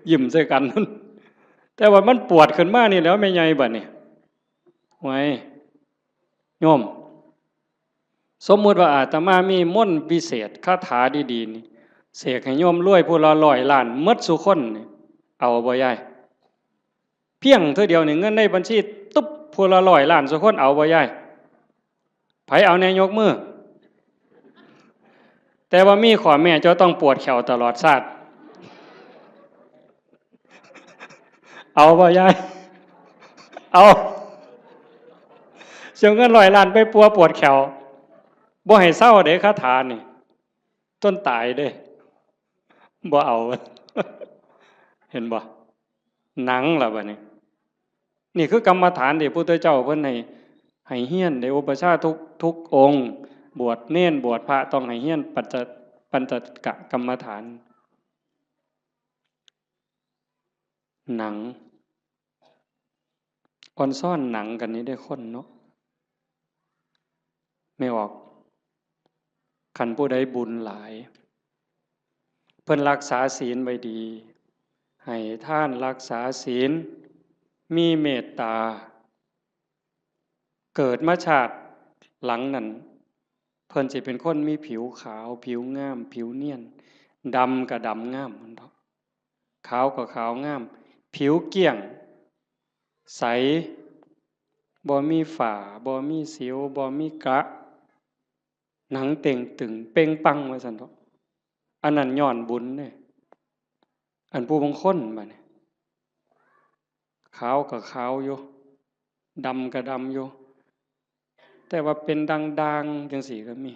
ยิ้มใส่กัน แต่ว่ามันปวดขึ้นมานี่แหล้ว แม่ใหญ่บัดนี้ ไว้ โยม สมมุติว่าอาตมามีมนต์วิเศษ คาถาดีๆนี่ เสกให้โยมรวยผู้ละร้อยล้านหมดซุคนนี่ เอาบ่ยาย เพียงเทื่อเดียวนี่ เงินในบัญชีตุ๊บ ผู้ละร้อยล้านซุคน เอาบ่ยาย ไผเอาแน่ยกมือ แต่ว่ามีข้อแม้ เจ้าต้องปวดแข้วตลอดชาติ เอาบ่ยาย เอา เสียเงินร้อยล้านไปปัวปวดแข้ว บ่ให้เซาเด้ คาถานี่ จนตายเด้ บ่เอา เห็นบ่ หนังล่ะบัดนี้ นี่คือกรรมฐานที่พุทธเจ้าเพิ่นให้ ให้เฮียน ได้อุปัชฌาย์ทุก ทุกองค์ บวชเณร บวชพระ ต้องให้เฮียนปัญจ ปัญจกกรรมฐาน หนัง อ่อนซ้อนหนังกันนี่ได้คนเนาะ แม่ออก คันผู้ใดบุญหลาย เพิ่นรักษาศีลไว้ดี ให้ทาน รักษาศีล มีเมตตา เกิดมาชาติหลังนั้น เพิ่นสิเป็นคนมีผิวขาว ผิวงาม ผิวเนียน ดำก็ดำงามมันดอก ขาวก็ขาวงาม ผิวเกลี้ยง ใส บ่มีฝ้า บ่มีสิว บ่มีกระ หนังเต่งตึง เป่งปัง ว่าซั่นเถาะ อันนั้นย้อนบุญเด้ อันผู้บางคนบัดนี้ ขาวก็ขาวอยู่ ดำก็ดำอยู่ แต่ว่าเป็นด่างๆจั่งซี้ก็มี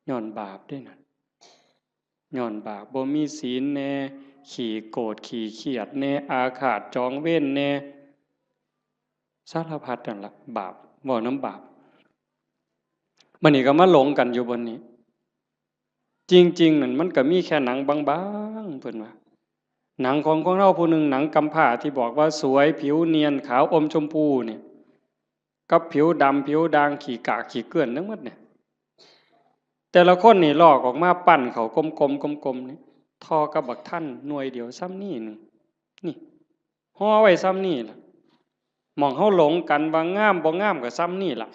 ย้อนบาปเด้นั่น ย้อนบาป บ่มีศีลแน่ ขี้โกรธ ขี้เคียดแน่ อาฆาตจองเวรแน่ สารพัดนั่นล่ะ บาป เว้านำบาป บัดนี้ก็มาหลงกันอยู่บนนี้ จริงๆ นั่นมันก็มีแค่หนังบางๆ เพิ่นว่า หนังของคนเฮาผู้หนึ่ง หนังกำพร้าที่บอกว่าสวย ผิวเนียน ขาวอมชมพูเนี่ย กับผิวดำ ผิวด่าง ขี้กากขี้เกลื่อนทั้งหมดเนี่ย แต่ละคนนี่ลอกออกมาปั้นเข้ากลมๆ กลมๆ นี่ ท่อกับบักทันหน่วยเดียวส่ำนี้หนึ่ง นี่ ห่อไว้ส่ำนี้ล่ะ หม่องเฮาหลงกันว่างามบ่งามก็ส่ำนี้ล่ะ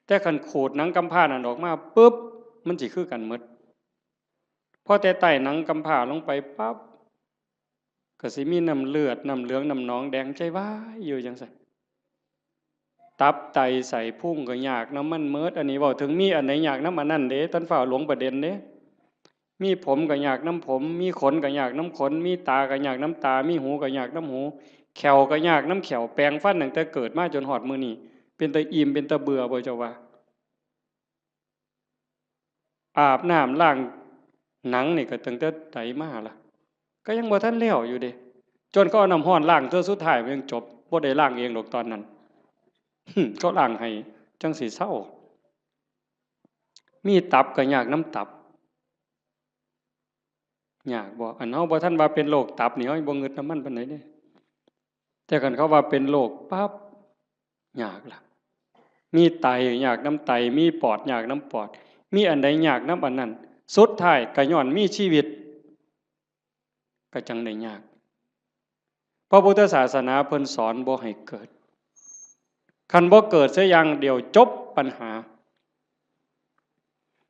แต่คันขูดหนังกำพร้านั่นออกมาปุ๊บ มันสิคือกันหมด พอแต่ใต้หนังกำพร้าลงไปปั๊บ ก็สิมีน้ำเลือด น้ำเหลือง น้ำหนองแดง ใจวายอยู่จั่งซั้น ตับไตไส้พุงก็ยากนำมันหมด อันนี้เว้าถึงมีอันใดยากนำอันนั้นเด้ ท่านฟ้าวหลงประเด็นเด้ มีผมก็ยากนำผม มีขนก็ยากนำขน มีตาก็ยากนำตา มีหูก็ยากนำหู แข้วก็ยากนำแข้ว แปรงฟันตั้งแต่เกิดมาจนฮอดมื้อนี้ เป็นตาอิ่ม เป็นตาเบื่อบ่เจ้าว่า อาบน้ำล้างหนังนี่ก็ตั้งแต่ใดมาล่ะ ก็ยังบ่ทันแล้วอยู่เด้ จนเขาเอาน้ำร้อนล้างเทื่อสุดท้ายมันยังจบ บ่ได้ล้างเองดอกตอนนั้น เขาล้างให้จั่งสิเซา มีตับก็ยากนำตับ ยากบ่ อันเฮาบ่ทันว่าเป็นโรคตับนี่ เฮายังบ่งึดนำมันปานใดเด้ แต่คันเขาว่าเป็นโรคปั๊บ ยากล่ะ มีไตยากนำไต มีปอดยากนำปอด มีอันใดยากนำอันนั้น สุดท้ายก็ย้อนมีชีวิต ก็จั่งได้ยาก พระพุทธศาสนาเพิ่นสอนบ่ให้เกิด คันบ่เกิดเสียอย่างเดียวจบปัญหา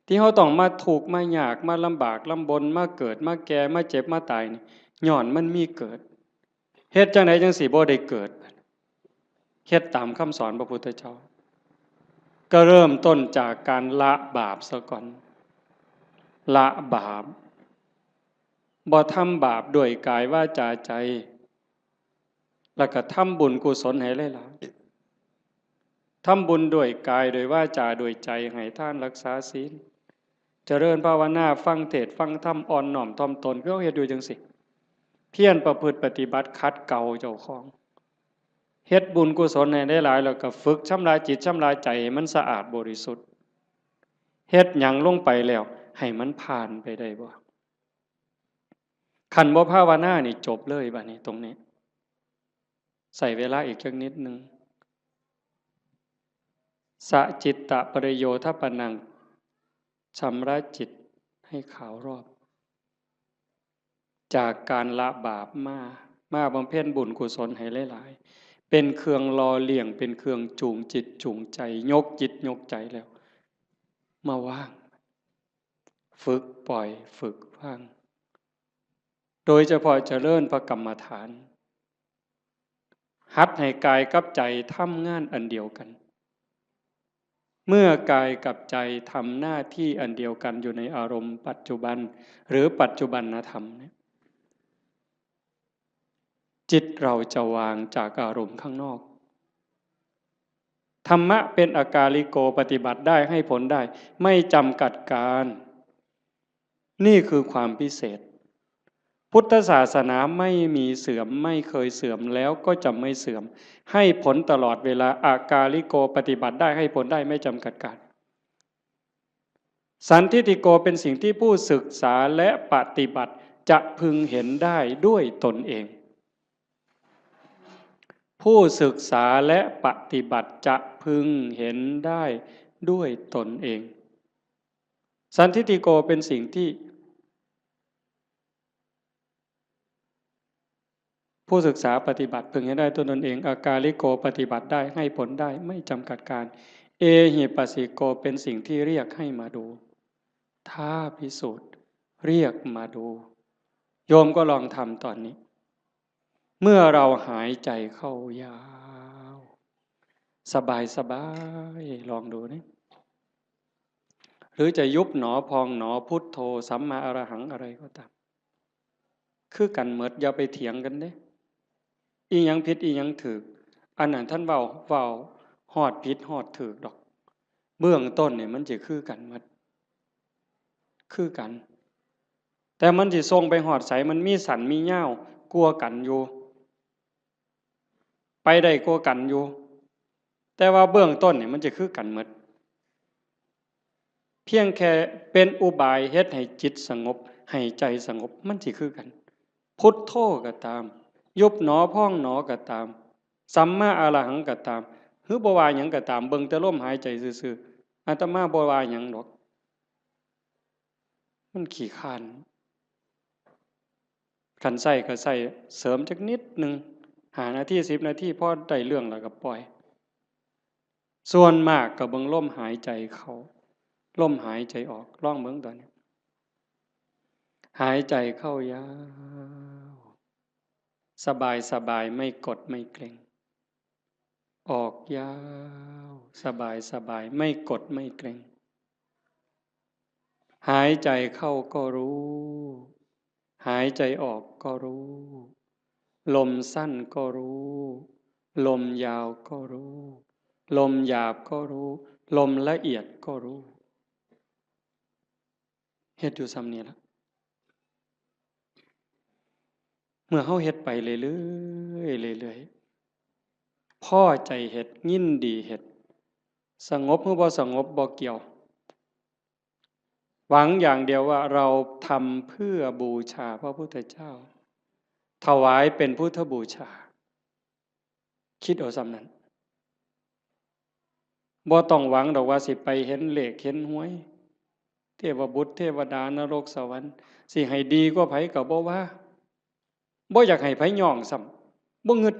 ที่เฮาต้องมาทุกข์มายาก มาลำบากลำบน มาเกิด มาแก่ มาเจ็บ มาตายนี่ ย้อนมันมีเกิด เฮ็ดจั่งใดจั่งสิบ่ได้เกิด เฮ็ดตามคำสอนพระพุทธเจ้า ก็เริ่มต้นจากการละบาปซะก่อน ละบาป บ่ทำบาปด้วยกายวาจาใจ แล้วก็ทำบุญกุศลให้หลายๆ ทำบุญด้วยกาย ด้วยวาจา ด้วยใจ ให้ทาน รักษาศีล เจริญภาวนา ฟังเทศน์ฟังธรรม อ่อนน้อมถ่อมตน คือเฮาเฮ็ดอยู่จั่งซี้ เพียรประพฤติปฏิบัติ ขัดเกลาเจ้าของ เฮ็ดบุญกุศลให้หลายๆ แล้วก็ฝึกชำระจิตชำระใจให้มันสะอาดบริสุทธิ์ เฮ็ดหยังลงไปแล้ว ให้มันผ่านไปได้บ่ คันบ่ภาวนานี่จบเลยบัดนี้ตรงนี้ ใช้เวลาอีกจักนิดหนึ่ง สะจิตตะปริโยทปนัง ชำระจิตให้ขาวรอบ จากการละบาปมา มาบำเพ็ญบุญกุศลให้หลายๆ เป็นเครื่องหล่อเลี้ยง เป็นเครื่องจูงจิตจูงใจ ยกจิตยกใจแล้ว มาวาง ฝึกปล่อย ฝึกวาง โดยเฉพาะเจริญพระกรรมฐาน หัดให้กายกับใจทำงานอันเดียวกัน เมื่อกายกับใจทำหน้าที่อันเดียวกันอยู่ในอารมณ์ปัจจุบัน หรือปัจจุบันธรรมเนี่ย จิตเราจะวางจากอารมณ์ข้างนอก ธรรมะเป็นอากาลิโก ปฏิบัติได้ ให้ผลได้ ไม่จำกัดการ นี่คือความพิเศษ พุทธศาสนาไม่มีเสื่อม ไม่เคยเสื่อม แล้วก็จะไม่เสื่อม ให้ผลตลอดเวลา อากาลิโก ปฏิบัติได้ ให้ผลได้ ไม่จำกัดการ สันทิฏฐิโก เป็นสิ่งที่ผู้ศึกษาและปฏิบัติจะพึงเห็นได้ด้วยตนเอง ผู้ศึกษาและปฏิบัติจะพึงเห็นได้ด้วยตนเอง สันทิฏฐิโก เป็นสิ่งที่ ผู้ศึกษาปฏิบัติพึงเห็นได้ด้วยตนเอง อากาลิโก ปฏิบัติได้ ให้ผลได้ ไม่จำกัดการ เอหิปัสสิโก เป็นสิ่งที่เรียกให้มาดู ท้าพิสูจน์ เรียกมาดู โยมก็ลองทำตอนนี้ เมื่อเราหายใจเข้ายาว สบายสบาย ลองดูนี่ หรือจะยุบหนอพองหนอ พุทโธ สัมมาอรหัง อะไรก็ตาม คือกันหมด อย่าไปเถียงกันเด้ อีหยังผิดอีหยังถูก อันนั้นท่านเว้า เว้าฮอดผิดฮอดถูกดอก เบื้องต้นนี่มันจะคือกันหมด คือกัน แต่มันสิส่งไปฮอดไส มันมีสั้นมียาวกว่ากันอยู่ ไปได้กว่ากันอยู่ แต่ว่าเบื้องต้นนี่มันจะคือกันหมด พียงแค่เป็นอุบายเฮ็ดให้จิตสงบ ให้ใจสงบ มันสิคือกัน พุทโธก็ตาม ยุบหนอพองหนอก็ตาม สัมมาอรหังก็ตาม หรือบ่ว่าหยังก็ตาม เบิ่งแต่ลมหายใจซื่อๆ อาตมาบ่ว่าหยังดอก มันขี้คร้าน คันใช้ก็ใช้เสริมจักนิดหนึ่ง ห้านาที สิบนาที พอได้เรื่องแล้วก็ปล่อย ส่วนมากก็เบิ่งลมหายใจเข้า ลมหายใจออก ลองเบิ่งตอนนี้ หายใจเข้ายาว สบายสบาย ไม่กดไม่เกร็ง ออกยาว สบายสบาย ไม่กดไม่เกร็ง หายใจเข้าก็รู้ หายใจออกก็รู้ ลมสั้นก็รู้ ลมยาวก็รู้ ลมหยาบก็รู้ ลมละเอียดก็รู้ เฮ็ดอยู่ส่ำนี้ล่ะ เมื่อเฮาเฮ็ดไปเรื่อยๆ เรื่อยๆ พอใจเฮ็ด ยินดีเฮ็ด สงบหรือบ่สงบบ่เกี่ยว หวังอย่างเดียวว่าเราทำเพื่อบูชาพระพุทธเจ้า ถวายเป็นพุทธบูชา คิดเอาส่ำนั้น บ่ต้องหวังดอกว่าสิไปเห็นเลขเห็นหวย เทวบุตรเทวดานรกสวรรค์ สิให้ดีกว่าไผก็บ่ว่า บ่อยากให้ไผย่องซ้ำ บ่งึด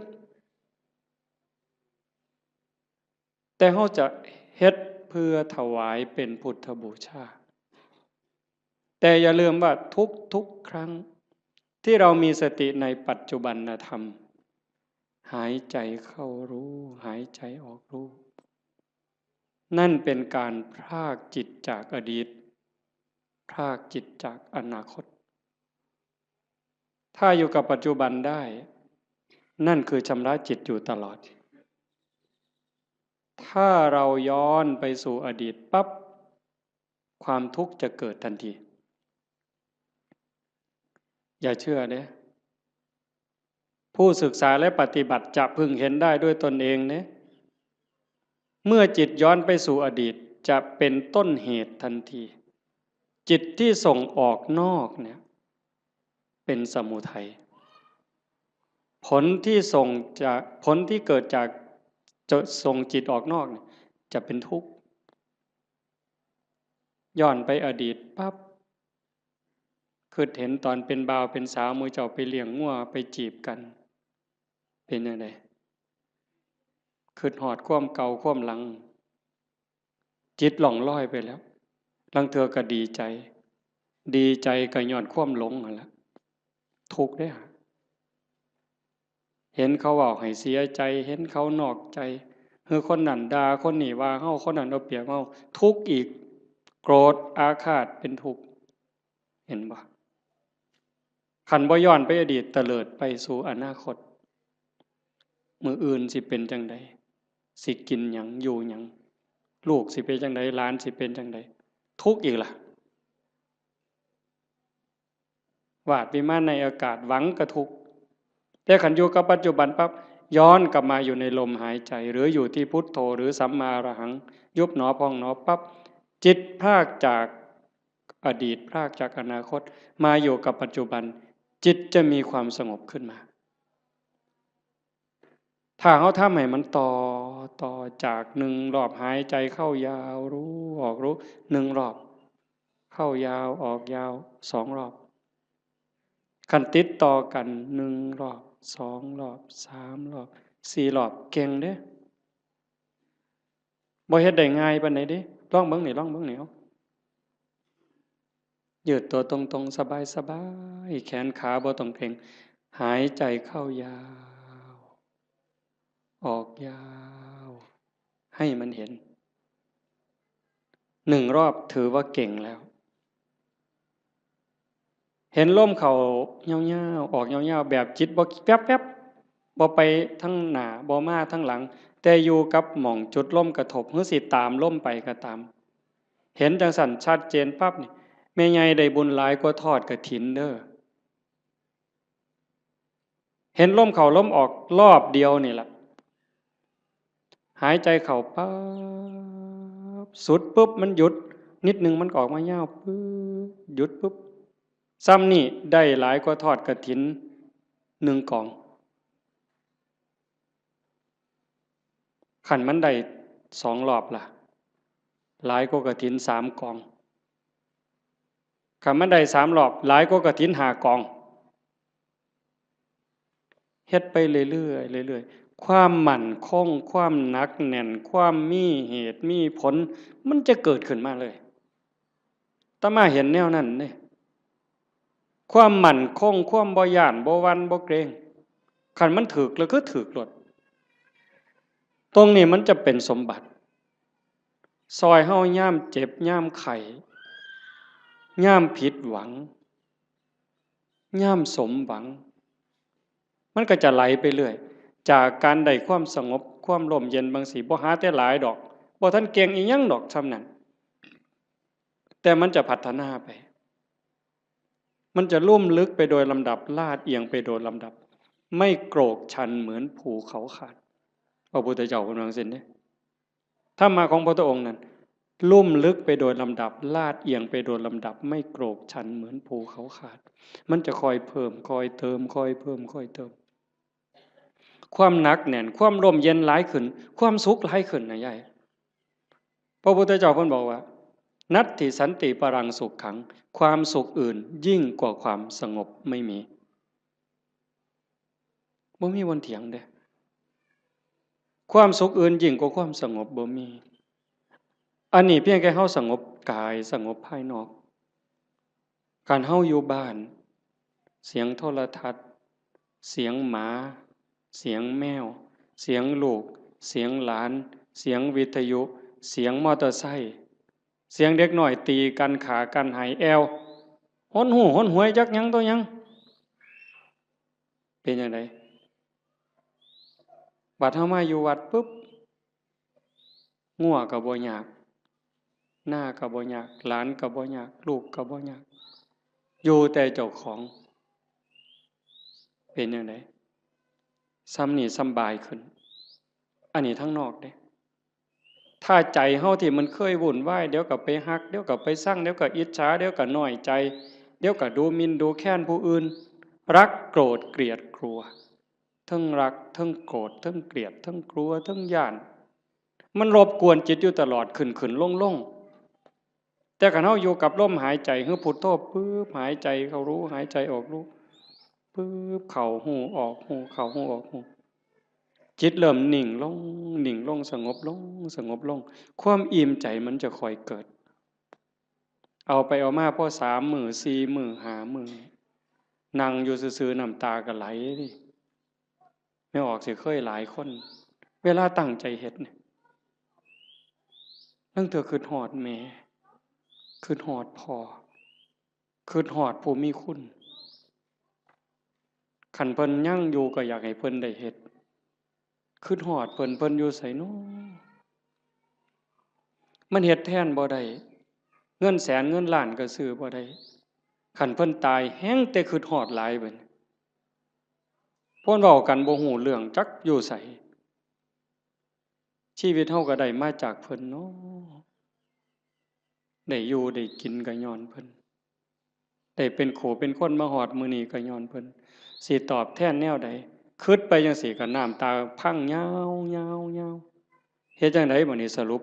แต่เฮาจะเฮ็ดเพื่อถวายเป็นพุทธบูชา แต่อย่าลืมว่าทุกๆ ครั้งที่เรามีสติในปัจจุบันธรรม หายใจเข้ารู้ หายใจออกรู้ นั่นเป็นการพรากจิตจากอดีต พรากจิตจากอนาคต ถ้าอยู่กับปัจจุบันได้ นั่นคือชำระจิตอยู่ตลอด ถ้าเราย้อนไปสู่อดีตปั๊บ ความทุกข์จะเกิดทันที อย่าเชื่อเด้ ผู้ศึกษาและปฏิบัติจะพึงเห็นได้ด้วยตนเองเด้ เมื่อจิตย้อนไปสู่อดีต จะเป็นต้นเหตุทันที จิตที่ส่งออกนอกเนี่ย เป็นสมุทัย ผลที่ส่งจาก ผลที่เกิดจากจะส่งจิตออกนอกเนี่ย จะเป็นทุกข์ ย้อนไปอดีตปั๊บ คิดเห็นตอนเป็นบ่าวเป็นสาว หมู่เจ้าไปเลี้ยงงัวไปจีบกัน เป็นจั่งใด คิดฮอดความเก่าความหลัง จิตล่องลอยไปแล้ว ลางเทื่อก็ดีใจ ดีใจก็ย้อนความหลงนั่นแหละ ทุกข์เด้อ เห็นเขาเว้าให้เสียใจ เห็นเขานอกใจ หรือคนนั้นด่า คนนี้ว่าเฮา คนนั้นเอาเปรียบเฮา ทุกข์อีก โกรธอาฆาตเป็นทุกข์ เห็นบ่ คันบ่ย้อนไปอดีต เตลิดไปสู่อนาคต มื้ออื่นสิเป็นจั่งใด สิกินหยัง อยู่หยัง ลูกสิเป็นจั่งใด หลานสิเป็นจั่งใด ทุกข์อีกล่ะ วาดวิมานในอากาศ หวังก็ทุกข์ แต่คันอยู่กับปัจจุบันปั๊บ ย้อนกลับมาอยู่ในลมหายใจ หรืออยู่ที่พุทโธ หรือสัมมาอรหัง ยุบหนอพองหนอปั๊บ จิตพรากจากอดีต พรากจากอนาคต มาอยู่กับปัจจุบัน จิตจะมีความสงบขึ้นมา ถ้าเฮาทำให้มันต่อ ต่อจากหนึ่งรอบหายใจเข้ายาวรู้ ออกรู้ หนึ่งรอบ เข้ายาว ออกยาว สองรอบ คันติดต่อกัน หนึ่งรอบ สองรอบ สามรอบ สี่รอบ เก่งเด้ บ่เฮ็ดได้ง่ายปานใดเด้ ลองเบิ่งนี่ ลองเบิ่งนี่ เอา ยืดตัวตรงๆ สบายๆ แขนขาบ่ต้องเกร็ง หายใจเข้ายาว ออกยาว ให้มันเห็น หนึ่งรอบถือว่าเก่งแล้ว เห็นลมเข้ายาวๆ ออกยาวๆ แบบจิตบ่แป๊บๆ บ่ไปทางหน้า บ่มาทางหลัง แต่อยู่กับหม่องจุดลมกระทบ หรือสิตามลมไปก็ตาม เห็นจั่งซั้นชัดเจนปั๊บนี่ แม่ใหญ่ได้บุญหลายกว่าทอดกฐินเด้อ เห็นลมเข้าลมออกรอบเดียวนี่ล่ะ หายใจเข้าปั๊บ สุดปุ๊บมันหยุด นิดหนึ่งมันก็ออกมายาวปึ๊บ หยุดปึ๊บ ซ้ำนี่ได้หลายกว่าทอดกฐินหนึ่งกอง คันมันได้สองรอบล่ะ หลายกว่ากฐินสามกอง คันมันได้สามรอบ หลายกว่ากฐินห้ากอง เฮ็ดไปเรื่อยๆ เรื่อยๆ ความมั่นคง ความหนักแน่น ความมีเหตุมีผล มันจะเกิดขึ้นมาเลย อาตมาเห็นแนวนั้นเด้ ความมั่นคง ความบ่ย้าน บ่หวั่น บ่เกรง คันมันถืกแล้วคือถืกโลด ตรงนี้มันจะเป็นสมบัติ ซ่อยเฮายามเจ็บ ยามไข้ ยามผิดหวัง ยามสมหวัง มันก็จะไหลไปเรื่อย จากการได้ความสงบ ความร่มเย็นบางสิ บ่หาแต่หลายดอก บ่ทันเก่งอีหยังดอกส่ำนั้น แต่มันจะพัฒนาไป มันจะลุ่มลึกไปโดยลำดับ ลาดเอียงไปโดยลำดับ ไม่โกรกชันเหมือนภูเขาขาด พระพุทธเจ้าเพิ่นว่าจั่งซี้เด้ ธรรมะของพระพุทธองค์นั้น ลุ่มลึกไปโดยลำดับ ลาดเอียงไปโดยลำดับ ไม่โกรกชันเหมือนภูเขาขาด มันจะค่อยเพิ่ม ค่อยเติม ค่อยเพิ่ม ค่อยเติม ความหนักแน่น ความร่มเย็นหลายขึ้น ความสุขหลายขึ้นนะยาย พระพุทธเจ้าเพิ่นบอกว่า นัตถิสันติปรังสุขขัง ความสุขอื่นยิ่งกว่าความสงบไม่มี บ่มีวันเถียงเด้ ความสุขอื่นยิ่งกว่าความสงบบ่มี อันนี้เพียงแค่เฮาสงบกาย สงบภายนอก คันเฮาอยู่บ้าน เสียงโทรทัศน์ เสียงหมา เสียงแมว เสียงลูก เสียงหลาน เสียงวิทยุ เสียงมอเตอร์ไซค์ เสียงเด็กน้อยตีกัน ฆ่ากัน ไห้แอ่ว หนหู้หนหวยจักหยังต่อหยัง เป็นจั่งใด บัดเฮามาอยู่วัดปุ๊บ งัวก็บ่ยาก นาก็บ่ยาก หลานก็บ่ยาก ลูกก็บ่ยาก อยู่แต่เจ้าของ เป็นจั่งใด ส่ำนี้สำบายขึ้น อันนี้ทางนอกเด้ ถ้าใจเฮาที่มันเคยวุ่นวาย เดี๋ยวก็ไปฮัก เดี๋ยวก็ไปซัง เดี๋ยวก็อิจฉา เดี๋ยวก็น้อยใจ เดี๋ยวก็ดูหมิ่นดูแคลนผู้อื่น รักโกรธเกลียดกลัว เทิงรัก เทิงโกรธ เทิงเกลียด เทิงกลัว เทิงย้าน มันรบกวนจิตอยู่ตลอด ขึ้นๆ ลงๆ แต่คันเฮาอยู่กับลมหายใจ คือพุทโธปึ๊บ หายใจเข้ารู้ หายใจออกรู้ ปึ๊บ เข้าฮู้ ออกฮู้ เข้าฮู้ ออกฮู้ จิตเริ่มนิ่งลง นิ่งลง สงบลง สงบลง ความอิ่มใจมันจะค่อยเกิด เอาไปเอามาพอสามมื้อ สี่มื้อ ห้ามื้อ นั่งอยู่ซื่อๆ น้ำตาก็ไหลเด้ แม่ออกสิเคยหลายคน เวลาตั้งใจเฮ็ดเนี่ย ลางเทื่อคิดฮอดแม่ คิดฮอดพ่อ คิดฮอดผู้มีคุณ คันเพิ่นยังอยู่ก็อยากให้เพิ่นได้เฮ็ด คิดฮอดเพิ่น เพิ่นอยู่ไสน้อ มันเฮ็ดแทนบ่ได้ เงินแสนเงินล้านก็ซื้อบ่ได้ คันเพิ่นตายแฮ่งแต่คิดฮอดหลายบัดนี้ เพิ่นเว้ากันบ่ฮู้เรื่อง จักอยู่ไส ชีวิตเฮาก็ได้มาจากเพิ่นเนาะ ได้อยู่ได้กินก็ย้อนเพิ่น ได้เป็นคู่เป็นคนมาฮอดมื้อนี้ก็ย้อนเพิ่น สิตอบแทนแนวใด คิดไปจั่งซี้ก็น้ำตาพังยาวๆๆ เฮ็ดจั่งใดบัดนี้สรุป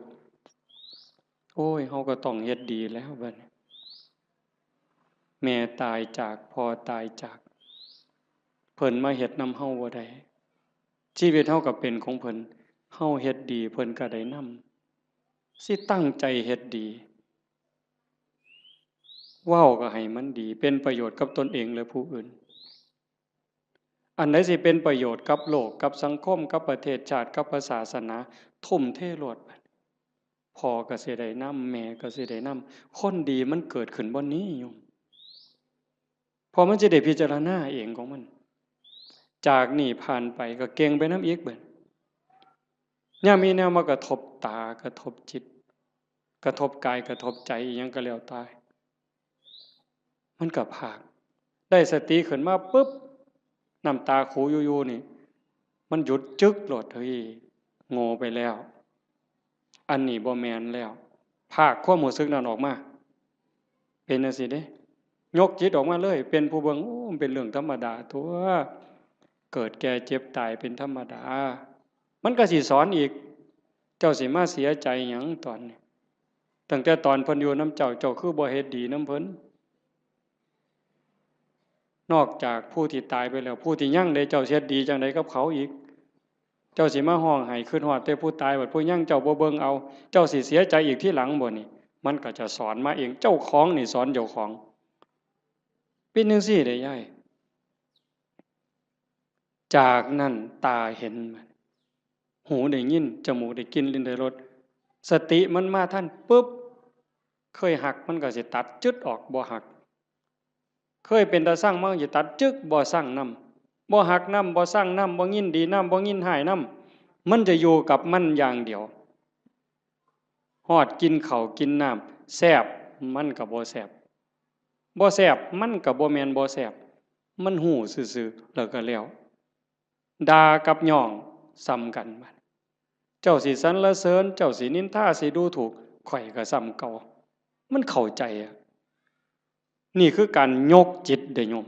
โอ้ย เฮาก็ต้องเฮ็ดดีแล้วบัดนี้ แม่ตายจาก พ่อตายจาก เพิ่นมาเฮ็ดนำเฮาบ่ได้ ชีวิตเฮาก็เป็นของเพิ่น เฮาเฮ็ดดี เพิ่นก็ได้นำ สิตั้งใจเฮ็ดดี เว้าก็ให้มันดี เป็นประโยชน์กับตนเองและผู้อื่น อันใดสิเป็นประโยชน์กับโลก กับสังคม กับประเทศชาติ กับพระศาสนา ทุ่มเทโลด พ่อก็สิได้นำ แม่ก็สิได้นำ คนดีมันเกิดขึ้นบ่อนนี้โยม เพราะมันสิได้พิจารณาเองของมัน จากนี้ผ่านไปก็เก่งไปนำอีกบัด ยามมีแนวมากระทบตา กระทบจิต กระทบกาย กระทบใจ อีหยังก็แล้วแต่ มันก็พาก ได้สติขึ้นมาปุ๊บ น้ำตาคูอยู่ๆ นี่ มันหยุดจึ๊กโลด เฮ้ย โง่ไปแล้ว อันนี้บ่แม่นแล้ว พากความรู้สึกนั้นออกมา เป็นจั่งซี้เด้ ยกจิตออกมาเลย เป็นผู้เบิ่ง โอ้ มันเป็นเรื่องธรรมดาตั๊ว เกิดแก่เจ็บตายเป็นธรรมดา มันก็สิสอนอีก เจ้าสิมาเสียใจหยังตอนนี้ ตั้งแต่ตอนเพิ่นอยู่นำเจ้า เจ้าคือบ่เฮ็ดดีนำเพิ่น นอกจากผู้ที่ตายไปแล้ว ผู้ที่ยังเด้ เจ้าสิเฮ็ดดีจั่งใดกับเขาอีก เจ้าสิมาฮ้องไห้คิดฮอดแต่ผู้ตาย บัดผู้ยังเจ้าบ่เบิ่งเอา เจ้าสิเสียใจอีกทีหลังบ่นี่ มันก็จะสอนมาเอง เจ้าของนี่สอนเจ้าของ เป็นจั่งซี้เด้ยาย จากนั้นตาเห็น หูได้ยิน จมูกได้กลิ่น ลิ้นได้รส สติมันมาทันปุ๊บ เคยฮักมันก็สิตัดจึ๊ดออก บ่ฮัก เคยเป็นตาซังมันก็สิตัดจึ๊ก บ่ซังนำ บ่ฮักนำ บ่ซังนำ บ่ยินดีนำ บ่ยินร้ายนำ มันจะอยู่กับมันอย่างเดียว ฮอดกินข้าวกินน้ำ แซ่บ มันก็บ่แซ่บ บ่แซ่บ มันก็บ่แม่นบ่แซ่บ มันฮู้ซื่อๆ แล้วก็แล้ว ด่ากับย้องส่ำกัน เจ้าสิสรรเสริญ เจ้าสินินทา สิดูถูก ข้อยก็ส่ำเก่า มันเข้าใจอะ นี่คือการยกจิตเด้โยม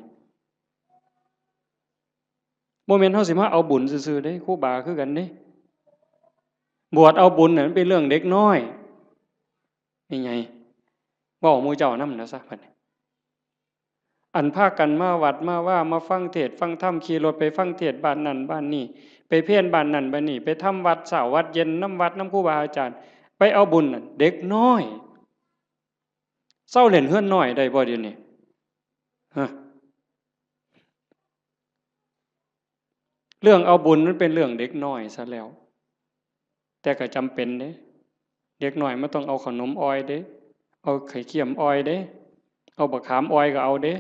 บ่แม่นเฮาสิมาเอาบุญซื่อๆเด้ ครูบาคือกันเด้ บวชเอาบุญน่ะมันเป็นเรื่องเด็กน้อย นี่ไง เว้าหมู่เจ้านำนะซะบัดนี้ อันพากันมาวัดมาวา มาฟังเทศน์ฟังธรรม ขี่รถไปฟังเทศน์บ้านนั่นบ้านนี่ ไปเพลบ้านนั่นบ้านนี่ ไปทำวัดเช้าวัดเย็นนำวัดนำครูบาอาจารย์ ไปเอาบุญน่ะ เด็กน้อย เซาเล่นเฮือนน้อยได้บ่เดี๋ยวนี้ ฮะ เรื่องเอาบุญมันเป็นเรื่องเด็กน้อยซะแล้ว แต่ก็จำเป็นเด้ เด็กน้อยมันต้องเอาขนมอ่อยเด้ เอาไข่เค็มอ่อยเด้ เอาบักขามอ่อยก็เอาเด้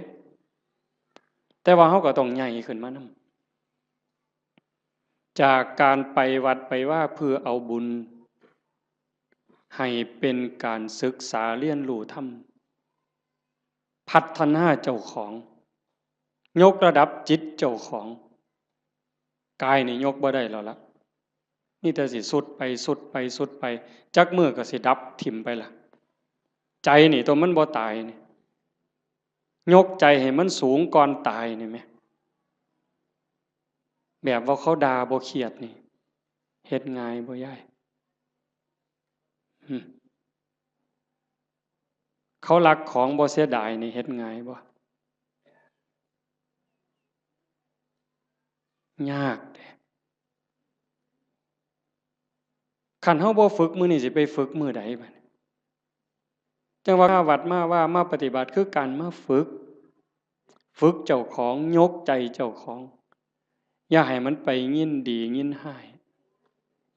แต่ว่าเฮาก็ต้องใหญ่ขึ้นมานำ จากการไปวัดไปวาเพื่อเอาบุญ ให้เป็นการศึกษาเรียนรู้ธรรม พัฒนาเจ้าของ ยกระดับจิตเจ้าของ กายนี่ยกบ่ได้แล้วละ มีแต่สิทรุดไปทรุดไปทรุดไป จักมื้อก็สิดับถิ่มไปละ ใจนี่ตัวมันบ่ตายนี่ ยกใจให้มันสูงก่อนตายนี่แหม แบบว่าเขาด่าบ่เครียดนี่ เฮ็ดง่ายบ่ยาย หึ เขาลักของบ่เสียดายนี่เฮ็ดง่ายบ่ ยากเด้ คันเฮาบ่ฝึกมื้อนี้สิไปฝึกมื้อใดบัดนี้ จั่งว่ามาวัดมาวา มาปฏิบัติคือการมาฝึก ฝึกเจ้าของ ยกใจเจ้าของ อย่าให้มันไปยินดียินร้าย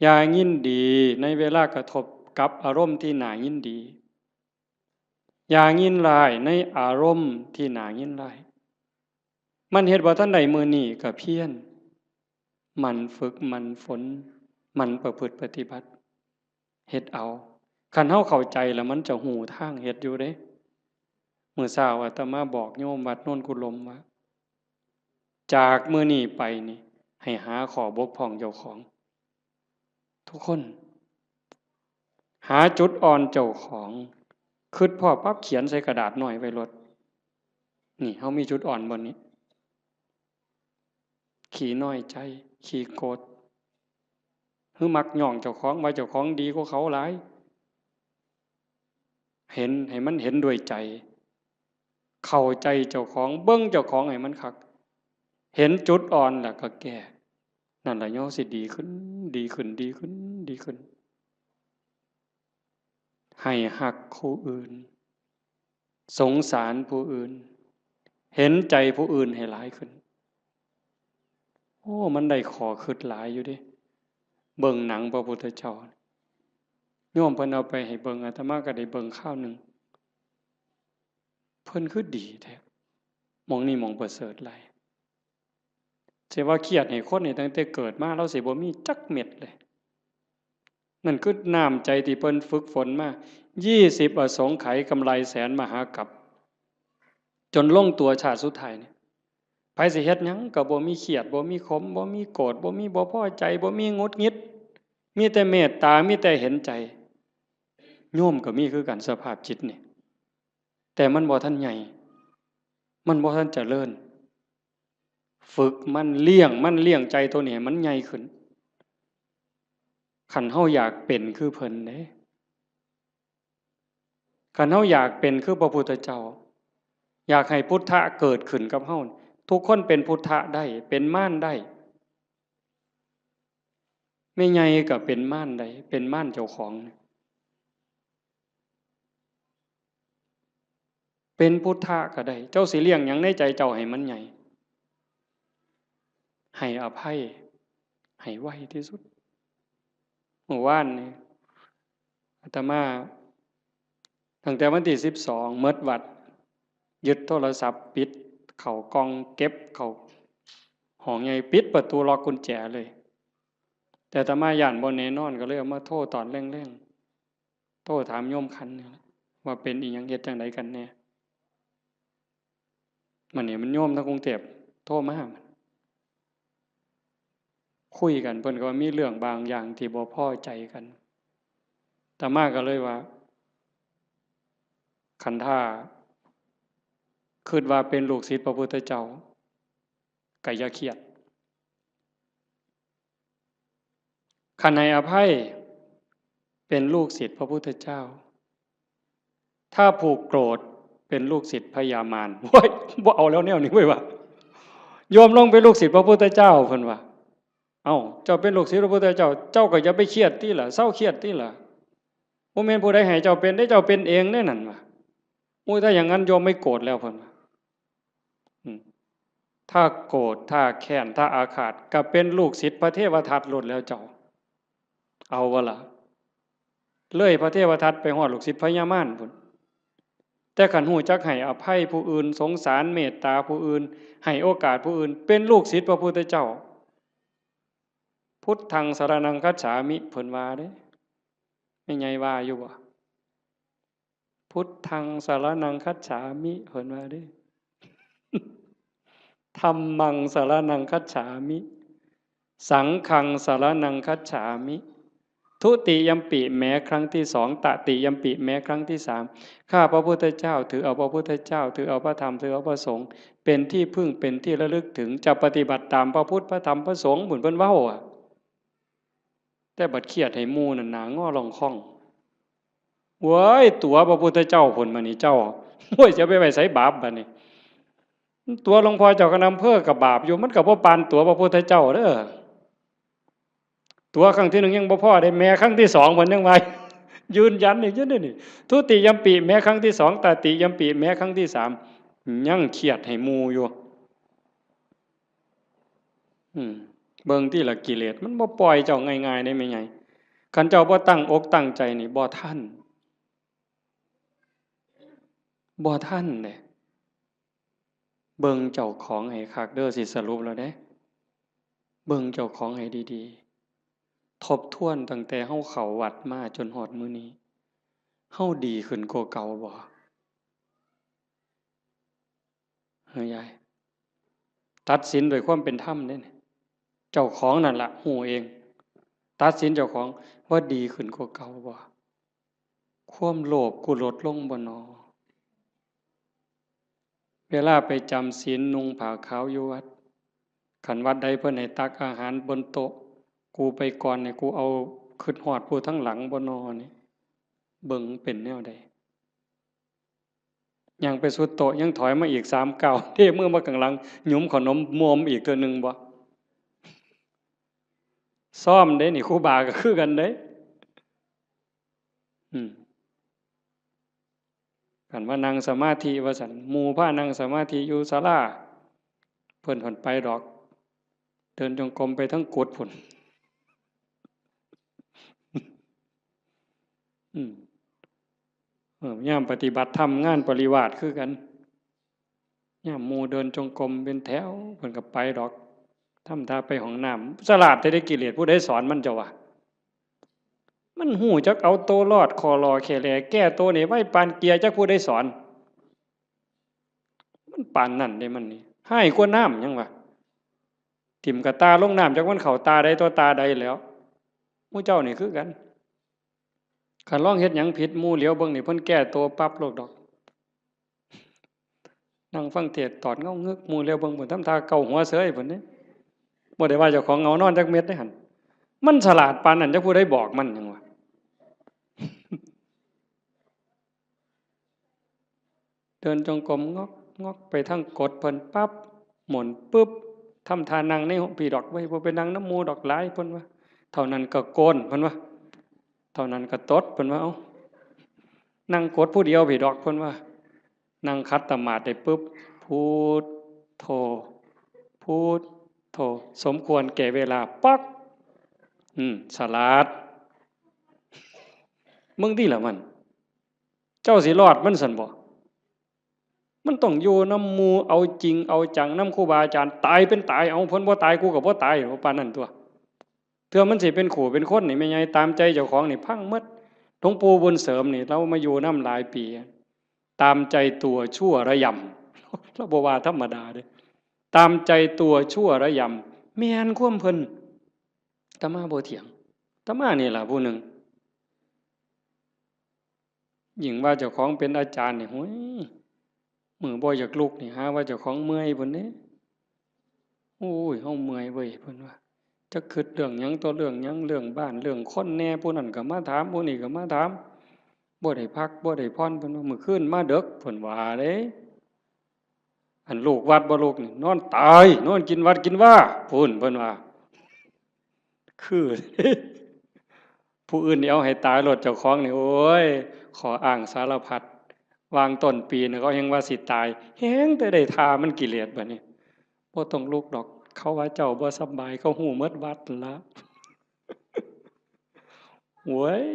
อย่ายินดีในเวลากระทบกับอารมณ์ที่น่ายินดี อย่ายินร้ายในอารมณ์ที่น่ายินร้าย มันเฮ็ดบ่ทันได้มื้อนี้ก็เพียร หมั่นฝึก หมั่นฝน หมั่นประพฤติปฏิบัติ เฮ็ดเอา คันเฮาเข้าใจแล้วมันจะฮู้ทางเฮ็ดอยู่เด้ มื้อเช้าอาตมาบอกโยมวัดโนนกุลมว่า จากมื้อนี้ไปนี่ ให้หาข้อบกพร่องเจ้าของ ทุกคน หาจุดอ่อนเจ้าของ คิดพ้อปั๊บเขียนใส่กระดาษน้อยไว้โลด นี่ เฮามีจุดอ่อนบ่นี้ ขี้น้อยใจ ขี้โกรธ หรือมักย้องเจ้าของว่าเจ้าของดีกว่าเขาหลาย เห็นให้มันเห็นด้วยใจ เข้าใจเจ้าของ เบิ่งเจ้าของให้มันคัก เห็นจุดอ่อนแล้วก็แก้ นั่นล่ะเฮาสิดีขึ้น ดีขึ้น ดีขึ้น ดีขึ้น ให้ฮักผู้อื่น สงสารผู้อื่น เห็นใจผู้อื่นให้หลายขึ้น โอ้ มันได้ข้อคิดหลายอยู่เด้ เบิ่งหนังพระพุทธเจ้า โยมเพิ่นเอาไปให้เบิ่ง อาตมาก็ได้เบิ่งคราวหนึ่ง เพิ่นคือดีแท้ หม่องนี้หม่องประเสริฐหลาย สิว่าเครียดให้คนนี่ตั้งแต่เกิดมา ลาวสิบ่มีจักเม็ดเลย นั่นคือน้ำใจที่เพิ่นฝึกฝนมา ยี่สิบอสงไขยกำไรแสนมหากัป จนลงตัวชาติสุดท้ายนี่ ไผสิเฮ็ดหยังก็บ่มีเครียด บ่มีขม บ่มีโกรธ บ่มีบ่พอใจ บ่มีหงุดหงิด มีแต่เมตตา มีแต่เห็นใจ โยมก็มีคือกันสภาพจิตนี่ แต่มันบ่ทันใหญ่ มันบ่ทันเจริญ ฝึกมัน เลี้ยงมัน เลี้ยงใจตัวนี้ให้มันใหญ่ขึ้น คันเฮาอยากเป็นคือเพิ่นเด้ คันเฮาอยากเป็นคือพระพุทธเจ้า อยากให้พุทธะเกิดขึ้นกับเฮา ทุกคนเป็นพุทธะได้ เป็นมารได้ แม่ใหญ่ก็เป็นมารได้ เป็นมารเจ้าของ เป็นพุทธะก็ได้ เจ้าสิเลี้ยงหยังในใจเจ้าให้มันใหญ่ ให้อภัย ให้ไวที่สุด เมื่อวานนี่ อาตมา ตั้งแต่วันที่สิบสอง หมดวัด ยึดโทรศัพท์ ปิดเข้ากล่อง เก็บเข้าห้องใหญ่ ปิดประตู ล็อกกุญแจเลย แต่อาตมาย้านบ่แน่นอน ก็เลยเอามาโทรตอนแลงๆ โทรถามโยมคันนี่แหละ ว่าเป็นอีหยัง เฮ็ดจั่งใดกันแน่ มันนี่มันโยมทางกรุงเทพฯโทรมา คุยกัน เพิ่นก็ว่ามีเรื่องบางอย่างที่บ่พอใจกัน อาตมาก็เลยว่า คันถ้าคิดว่าเป็นลูกศิษย์พระพุทธเจ้า ก็อย่าเครียด คันให้อภัย เป็นลูกศิษย์พระพุทธเจ้า ถ้าผูกโกรธ เป็นลูกศิษย์พญามาร โอ้ย บ่เอาแล้วแนวนี้เว้ยว่ะ โยมลงเป็นลูกศิษย์พระพุทธเจ้า เพิ่นว่า เอ้า เจ้าเป็นลูกศิษย์พระพุทธเจ้า เจ้าก็อย่าไปเครียดติล่ะ เซาเครียดติล่ะ บ่แม่นผู้ใดให้เจ้าเป็นเด้ เจ้าเป็นเองเด้นั่นว่ะ โอ้ย ถ้าอย่างนั้นโยมไม่โกรธแล้ว เพิ่นว่า อืม ถ้าโกรธ ถ้าแค้น ถ้าอาฆาต ก็เป็นลูกศิษย์พระเทวทัตโลดแล้วเจ้า เอาบ่ล่ะ เลยพระเทวทัตไปฮอดลูกศิษย์พญามารพุ้น แต่คันฮู้จักให้อภัยผู้อื่น สงสารเมตตาผู้อื่น ให้โอกาสผู้อื่น เป็นลูกศิษย์พระพุทธเจ้า พุทธังสรณังคัจฉามิ เพิ่นว่าเด้ แม่ใหญ่ว่าอยู่บ่ พุทธังสรณังคัจฉามิ เพิ่นว่าเด้ ธัมมังสรณังคัจฉามิ สังฆังสรณังคัจฉามิ ทุติยัมปิ แม้ครั้งที่สอง ตติยัมปิ แม้ครั้งที่สาม ข้าพระพุทธเจ้าถือเอาพระพุทธเจ้า ถือเอาพระธรรม ถือเอาพระสงฆ์ เป็นที่พึ่ง เป็นที่ระลึกถึง จะปฏิบัติตามพระพุทธ พระธรรม พระสงฆ์ พุ้นเพิ่นเว้าอะ แต่บัดเครียดให้หมู่นั่นหน้างอล่องค่อง เว้ย ตั๋วพระพุทธเจ้าพุ้นมานี่เจ้า โอ้ย จะไปไว้ไสบาปบัดนี้ ตั๋วหลวงพ่อเจ้าคณะอำเภอก็บาปอยู่ มันก็บ่ปานตั๋วพระพุทธเจ้าเด้อ ตั๋วครั้งที่หนึ่งยังบ่พอเด้ แม้ครั้งที่สองเพิ่นยังว่า ยืนยันอีกอยู่เด้นี่ ทุติยัมปิ แม้ครั้งที่สอง ตติยัมปิ แม้ครั้งที่สาม ยังเครียดให้หมู่อยู่ อืม เบิ่งติล่ะ กิเลสมันบ่ปล่อยเจ้าง่ายๆเด้แม่ใหญ่ คันเจ้าบ่ตั้งอกตั้งใจนี่ บ่ทัน บ่ทันเด้ เบิ่งเจ้าของให้คักเด้อ สิสรุปแล้วเด้ เบิ่งเจ้าของให้ดีๆ ทบทวนตั้งแต่เฮาเข้าวัดมาจนฮอดมื้อนี้ เฮาดีขึ้นกว่าเก่าบ่ เฮ้ยยาย ตัดสินด้วยความเป็นธรรมเด้นี่ เจ้าของนั่นล่ะฮู้เอง ตัดสินเจ้าของว่าดีขึ้นกว่าเก่าบ่ ความโลภกูลดลงบ่น้อ เวลาไปจำศีลนุ่งผ้าขาวอยู่วัด คันวัดใดเพิ่นให้ตักอาหารบนโต๊ะ กูไปก่อนนี่ กูเอา คิดฮอดผู้ทางหลังบ่น้อนี่ เบิ่งเป็นแนวใด ย่างไปสุดโต๊ะ ยังถอยมาอีกสามก้าว เทมือมาข้างหลัง หยุมขนมมอมอีกเทื่อหนึ่งบ่ ซ้อมเด้นี่ ครูบาก็คือกันเด้ อืม คันว่านั่งสมาธิว่าซั่น หมู่พานั่งสมาธิอยู่ศาลา เพิ่นผ่อนไปดอก เดินจงกรมไปทั้งกุฏิพุ้น อืม เออ ยามปฏิบัติธรรมงานปริวาสคือกัน ยามหมู่เดินจงกรมเป็นแถว เพิ่นก็ไปดอก ทำท่าไปห้องน้ำ ฉลาดแต่ได้กิเลส ผู้ใดสอนมันเจ้าว่า มันฮู้จักเอาตัวรอด คอลอแค่แล แก้ตัวนี่ไวปานเกียร์ จักผู้ใดสอน มันปานนั่นเด้มันนี่ ฮ้ายกว่าน้ำยังวะ ถิ่มกะตาลงน้ำ จักมันเข้าตาใดต่อตาใดแล้ว หมู่เจ้านี่คือกัน คันลองเฮ็ดหยังผิดหมู่เหลียวเบิ่งนี่เพิ่นแก้ตัวปั๊บโลดดอก นั่งฟังเทศน์ตอดเงางึก หมู่เหลียวเบิ่งพุ้น ทำท่าเกาหัวเสยพุ้นเด้ บ่ได้ว่าเจ้าของเหงานอนจักเม็ดเด้หั่น มันฉลาดปานนั้น จักผู้ใดบอกมันหยังวะ เดินจงกรมงอกงอกไปทางกดเพิ่นปั๊บ หมุนปึ๊บ ทำท่านั่งในห้องพีดอกเว้ย บ่ไปนั่งนำหมู่ดอกหลายเพิ่นว่า เท่านั้นก็โกนเพิ่นว่า เท่านั้นก็ตดเพิ่นว่า เอ้า นั่งกดผู้เดียวพีดอกเพิ่นว่า นั่งขัดสมาธิได้ปึ๊บ พุทโธ พุทโธ สมควรแก่เวลา ป๊อก อืม ฉลาด มึงติล่ะมัน เจ้าสิรอดมันซั่นบ่ มันต้องอยู่นำหมู่ เอาจริงเอาจังนำครูบาอาจารย์ ตายเป็นตาย เอา เพิ่นบ่ตาย กูก็บ่ตาย ปานนั้นตั่ว เทื่อมันสิเป็นคู่เป็นคนนี่ แม่ใหญ่ ตามใจเจ้าของนี่พังหมด หลวงปู่บุญเสริมนี่ ลาวมาอยู่นำหลายปี ตามใจตัวชั่วระยำ ลาวบ่ว่าธรรมดาเด้ ตามใจตัวชั่วระยำ แม่นความเพิ่น อาตมาบ่เถียง อาตมานี่ล่ะผู้หนึ่ง ยิ่งว่าเจ้าของเป็นอาจารย์นี่ โอ้ย มื้อบ่อยากลุกนี่ หาว่าเจ้าของเมื่อยพุ้นเด้ โอ้ย เฮาเมื่อยเว้ย เพิ่นว่า จักคิดเรื่องหยังต่อเรื่องหยัง เรื่องบ้าน เรื่องคนแหน่ ผู้นั้นก็มาถาม ผู้นี้ก็มาถาม บ่ได้พัก บ่ได้ผ่อน เพิ่นว่า มื้อคืนมาดึก เพิ่นว่าเด้ อันลูกวัดบ่ลูกนี่ นอนตาย นอนกินวัดกินวา พุ้น เพิ่นว่า คือ ผู้อื่นนี่เอาให้ตายโลด เจ้าของนี่ โอ้ย ข้ออ้างสารพัด วางต้นปีนี่เขาแฮ่งว่าสิตาย แฮ่งแต่ได้ท่ามันกิเลสบัดนี้ บ่ต้องลุกดอก เขาว่าเจ้าบ่สำบาย เขาฮู้หมดวัดนั่นละ โว้ย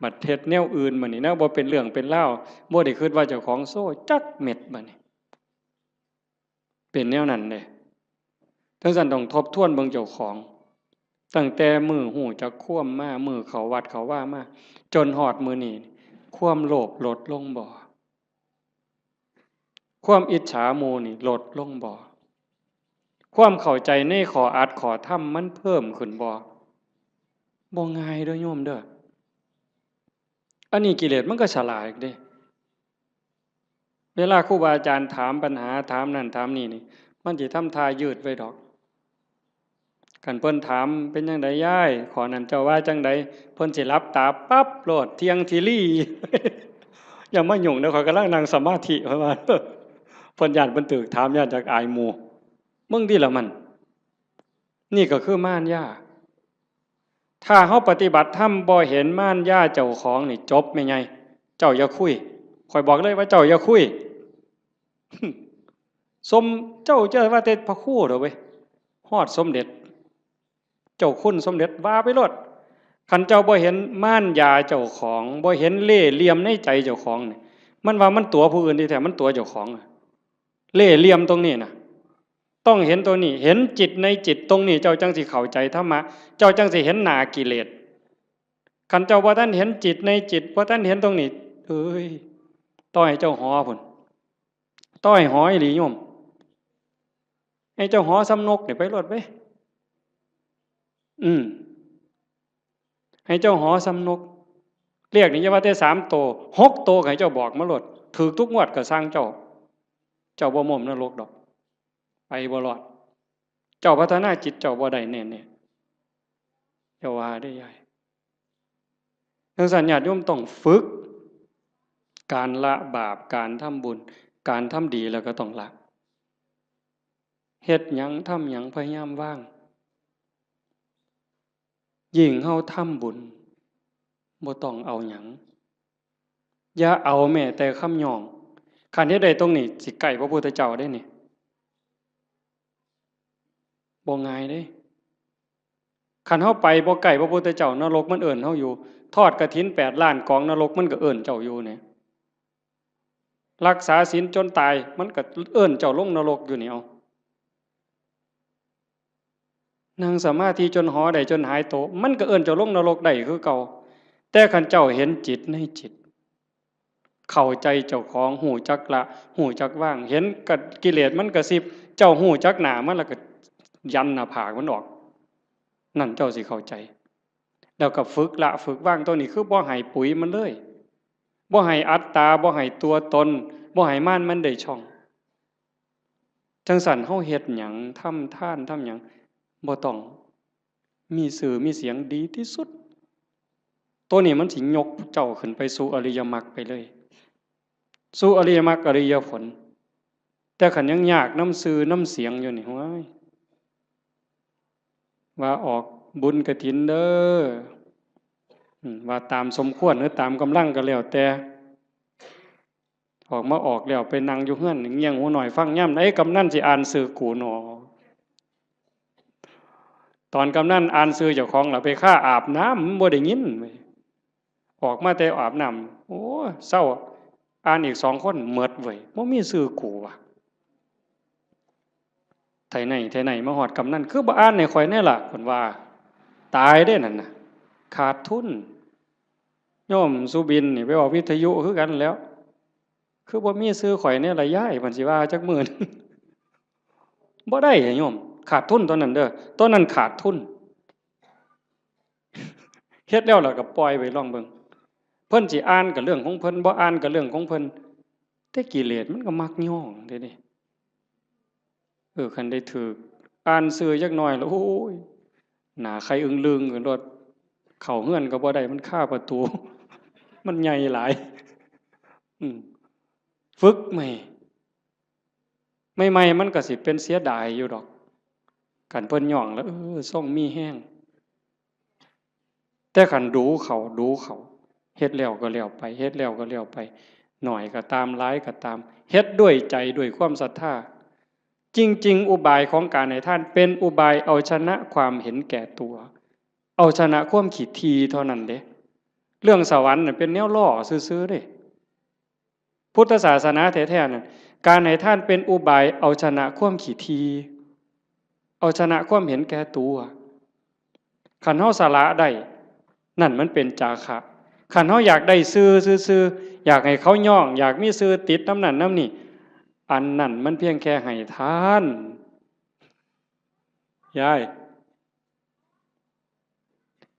บัดเฮ็ดแนวอื่นบัดนี้ แนวบ่เป็นเรื่องเป็นราว บ่ได้คิดว่าเจ้าของโซ่จักเม็ดบัดนี้ เป็นแนวนั้นเด้ จั่งซั้นต้องทบทวนเบิ่งเจ้าของ ตั้งแต่มื้อฮู้จักความมา มื้อเข้าวัดเข้าวามา จนฮอดมื้อนี้ ความโลภลดลงบ่ ความอิจฉาหมู่นี่ลดลงบ่ ความเข้าใจในข้ออัดข้อธรรมมันเพิ่มขึ้นบ่ บ่ง่ายเด้อโยมเด้อ อันนี้กิเลสมันก็ฉลาดเด้ เวลาครูบาอาจารย์ถามปัญหา ถามนั่นถามนี่นี่ มันสิทำท่ายืดไว้ดอก คันเพิ่นถาม เป็นจั่งใดยาย ข้อนั้นเจ้าว่าจั่งใด เพิ่นสิหลับตาปั๊บโลด เที่ยงทีรี อย่ามายุ่งเด้อ ข้อยกำลังนั่งสมาธิ เพิ่นว่า เพิ่นย้านเพิ่นถูกถาม ย้านจักอายหมู่ มึงติล่ะมัน นี่ก็คือมารยา ถ้าเฮาปฏิบัติธรรมบ่เห็นมารยาเจ้าของนี่จบแม่ใหญ่ เจ้าอย่าคุย ข้อยบอกเลยว่าเจ้าอย่าคุย สม เจ้าจะว่าแต่พระครูเด้อเว้ย ฮอดสมเด็จ เจ้าคุณสมเด็จว่าไปโลด คันเจ้าบ่เห็นมารยาเจ้าของ บ่เห็นเล่ห์เหลี่ยมในใจเจ้าของนี่ มันว่ามันตั๋วผู้อื่นที่แท้มันตั๋วเจ้าของอะ เล่ห์เหลี่ยมตรงนี้นะ ต้องเห็นตัวนี้ เห็นจิตในจิตตรงนี้ เจ้าจั่งสิเข้าใจธรรมะ เจ้าจั่งสิเห็นหน้ากิเลส คันเจ้าบ่ทันเห็นจิตในจิต บ่ทันเห็นตรงนี้ เอ้ย ต่อให้เจ้าหอพุ้น ต่อให้หออีหลีโยม ให้เจ้าหอส่ำนกนี่ไปโลดเว้ย อืม ให้เจ้าหอส่ำนก เลขนี่อย่าว่าแต่สามโต หกโตก็ให้เจ้าบอกมาโลด ถูกทุกงวดก็ซ่างเจ้า เจ้าบ่ม้มนรกดอก ไปบ่รอด เจ้าพัฒนาจิตเจ้าบ่ได้แน่ๆ อย่าว่าเด้อยาย จั่งซั้นญาติโยมต้องฝึก การละบาป การทำบุญ การทำดีแล้วก็ต้องละ เฮ็ดหยังทำหยังพยายามวาง ยิ่งเฮาทำบุญ บ่ต้องเอาหยัง อย่าเอาแม้แต่คำย่อง คันเฮ็ดได้ตรงนี้ สิใกล้พระพุทธเจ้าเด้นี่ บ่ง่ายเด้ คันเฮาไปบ่ใกล้พระพุทธเจ้า นรกมันเอิ้นเฮาอยู่ ทอดกฐินแปดล้านกอง นรกมันก็เอิ้นเจ้าอยู่นี่ รักษาศีลจนตาย มันก็เอิ้นเจ้าลงนรกอยู่นี่ เอา นั่งสมาธิจนหอได้จนหายโต มันก็เอิ้นเจ้าลงนรกได้คือเก่า แต่คันเจ้าเห็นจิตในจิต เข้าใจเจ้าของ ฮู้จักละ ฮู้จักวาง เห็นกะ กิเลสมันกระซิบ เจ้าฮู้จักหน้ามันแล้วก็ยันหน้าผากมันออก นั่นเจ้าสิเข้าใจ แล้วก็ฝึกละฝึกวาง ตัวนี้คือบ่ให้ปุ๋ยมันเลย บ่ให้อัตตา บ่ให้ตัวตน บ่ให้มารมันได้ช่อง จั่งซั้นเฮาเฮ็ดหยัง ทำทาน ทำหยัง บ่ต้องมีชื่อมีเสียง ดีที่สุด ตัวนี้มันสิยกเจ้าขึ้นไปสู่อริยมรรคไปเลย สู่อริยมรรคอริยผล แต่คันยังยากนำชื่อนำเสียงอยู่นี่ โอ้ย ว่าออกบุญกฐินเด้อ อืม ว่าตามสมควรหรือตามกำลังก็แล้วแต่ ออกมาออกแล้วไปนั่งอยู่เฮือนเงี่ยงหูน้อยฟัง ยามใดกำนันสิอ่านชื่อกูหนอ ตอนกำนันอ่านชื่อเจ้าของล่ะ ไปคาอาบน้ำ มันบ่ได้ยินเว้ย ออกมาแต่อาบน้ำ โอ้ เซา อ่านอีกสองคน หมดเว้ย บ่มีชื่อกูว่ะ ไถไห้ไถไห้มาฮอดกำนัน คือบ่อ่านให้ข้อยแน่ล่ะ เพิ่นว่า ตายเด้นั่นน่ะ ขาดทุน โยมสุบินนี่ไปออกวิทยุคือกันแหล้ว คือบ่มีชื่อข้อยแน่ล่ะยาย เพิ่นสิว่าจักมื้อหนึ่ง บ่ได้โยม ขาดทุนตอนนั้นเด้อ ตอนนั้นขาดทุน เฮ็ดแล้วล่ะก็ปล่อยไว้ลองเบิ่ง เพิ่นสิอ่านก็เรื่องของเพิ่น บ่อ่านก็เรื่องของเพิ่น แต่กิเลสมันก็มักย้องเด้นี่ เออ คันได้ถืกอ่านชื่อจักหน่อยแล้ว โอ้ย หน้าไข่อึ้งลึงขึ้นโลด เข้าเฮือนก็บ่ได้ มันคาประตู มันใหญ่หลาย อืม ฝึกใหม่ ใหม่ๆ มันก็สิเป็นเสียดายอยู่ดอก คันเพิ่นย้องแล้ว เออ ทรงมีแฮง แต่คันดูเข้า ดูเข้า เฮ็ดแล้วก็แล้วไป เฮ็ดแล้วก็แล้วไป น้อยก็ตาม หลายก็ตาม เฮ็ดด้วยใจ ด้วยความศรัทธา จริงๆ อุบายของการให้ทานเป็นอุบายเอาชนะความเห็นแก่ตัว เอาชนะความขี้ถี่เท่านั้นเด้ เรื่องสวรรค์น่ะเป็นแนวล้อซื่อๆ เด้ พุทธศาสนาแท้ๆ นั่น การให้ทานเป็นอุบายเอาชนะความขี้ถี่ เอาชนะความเห็นแก่ตัว คันเฮาสละได้ นั่นมันเป็นจาคะ คันเฮาอยากได้ชื่อซื่อๆ อยากให้เขาย้อง อยากมีชื่อติดนำนั่นนำนี่ อันนั้นมันเพียงแค่ให้ทาน ยาย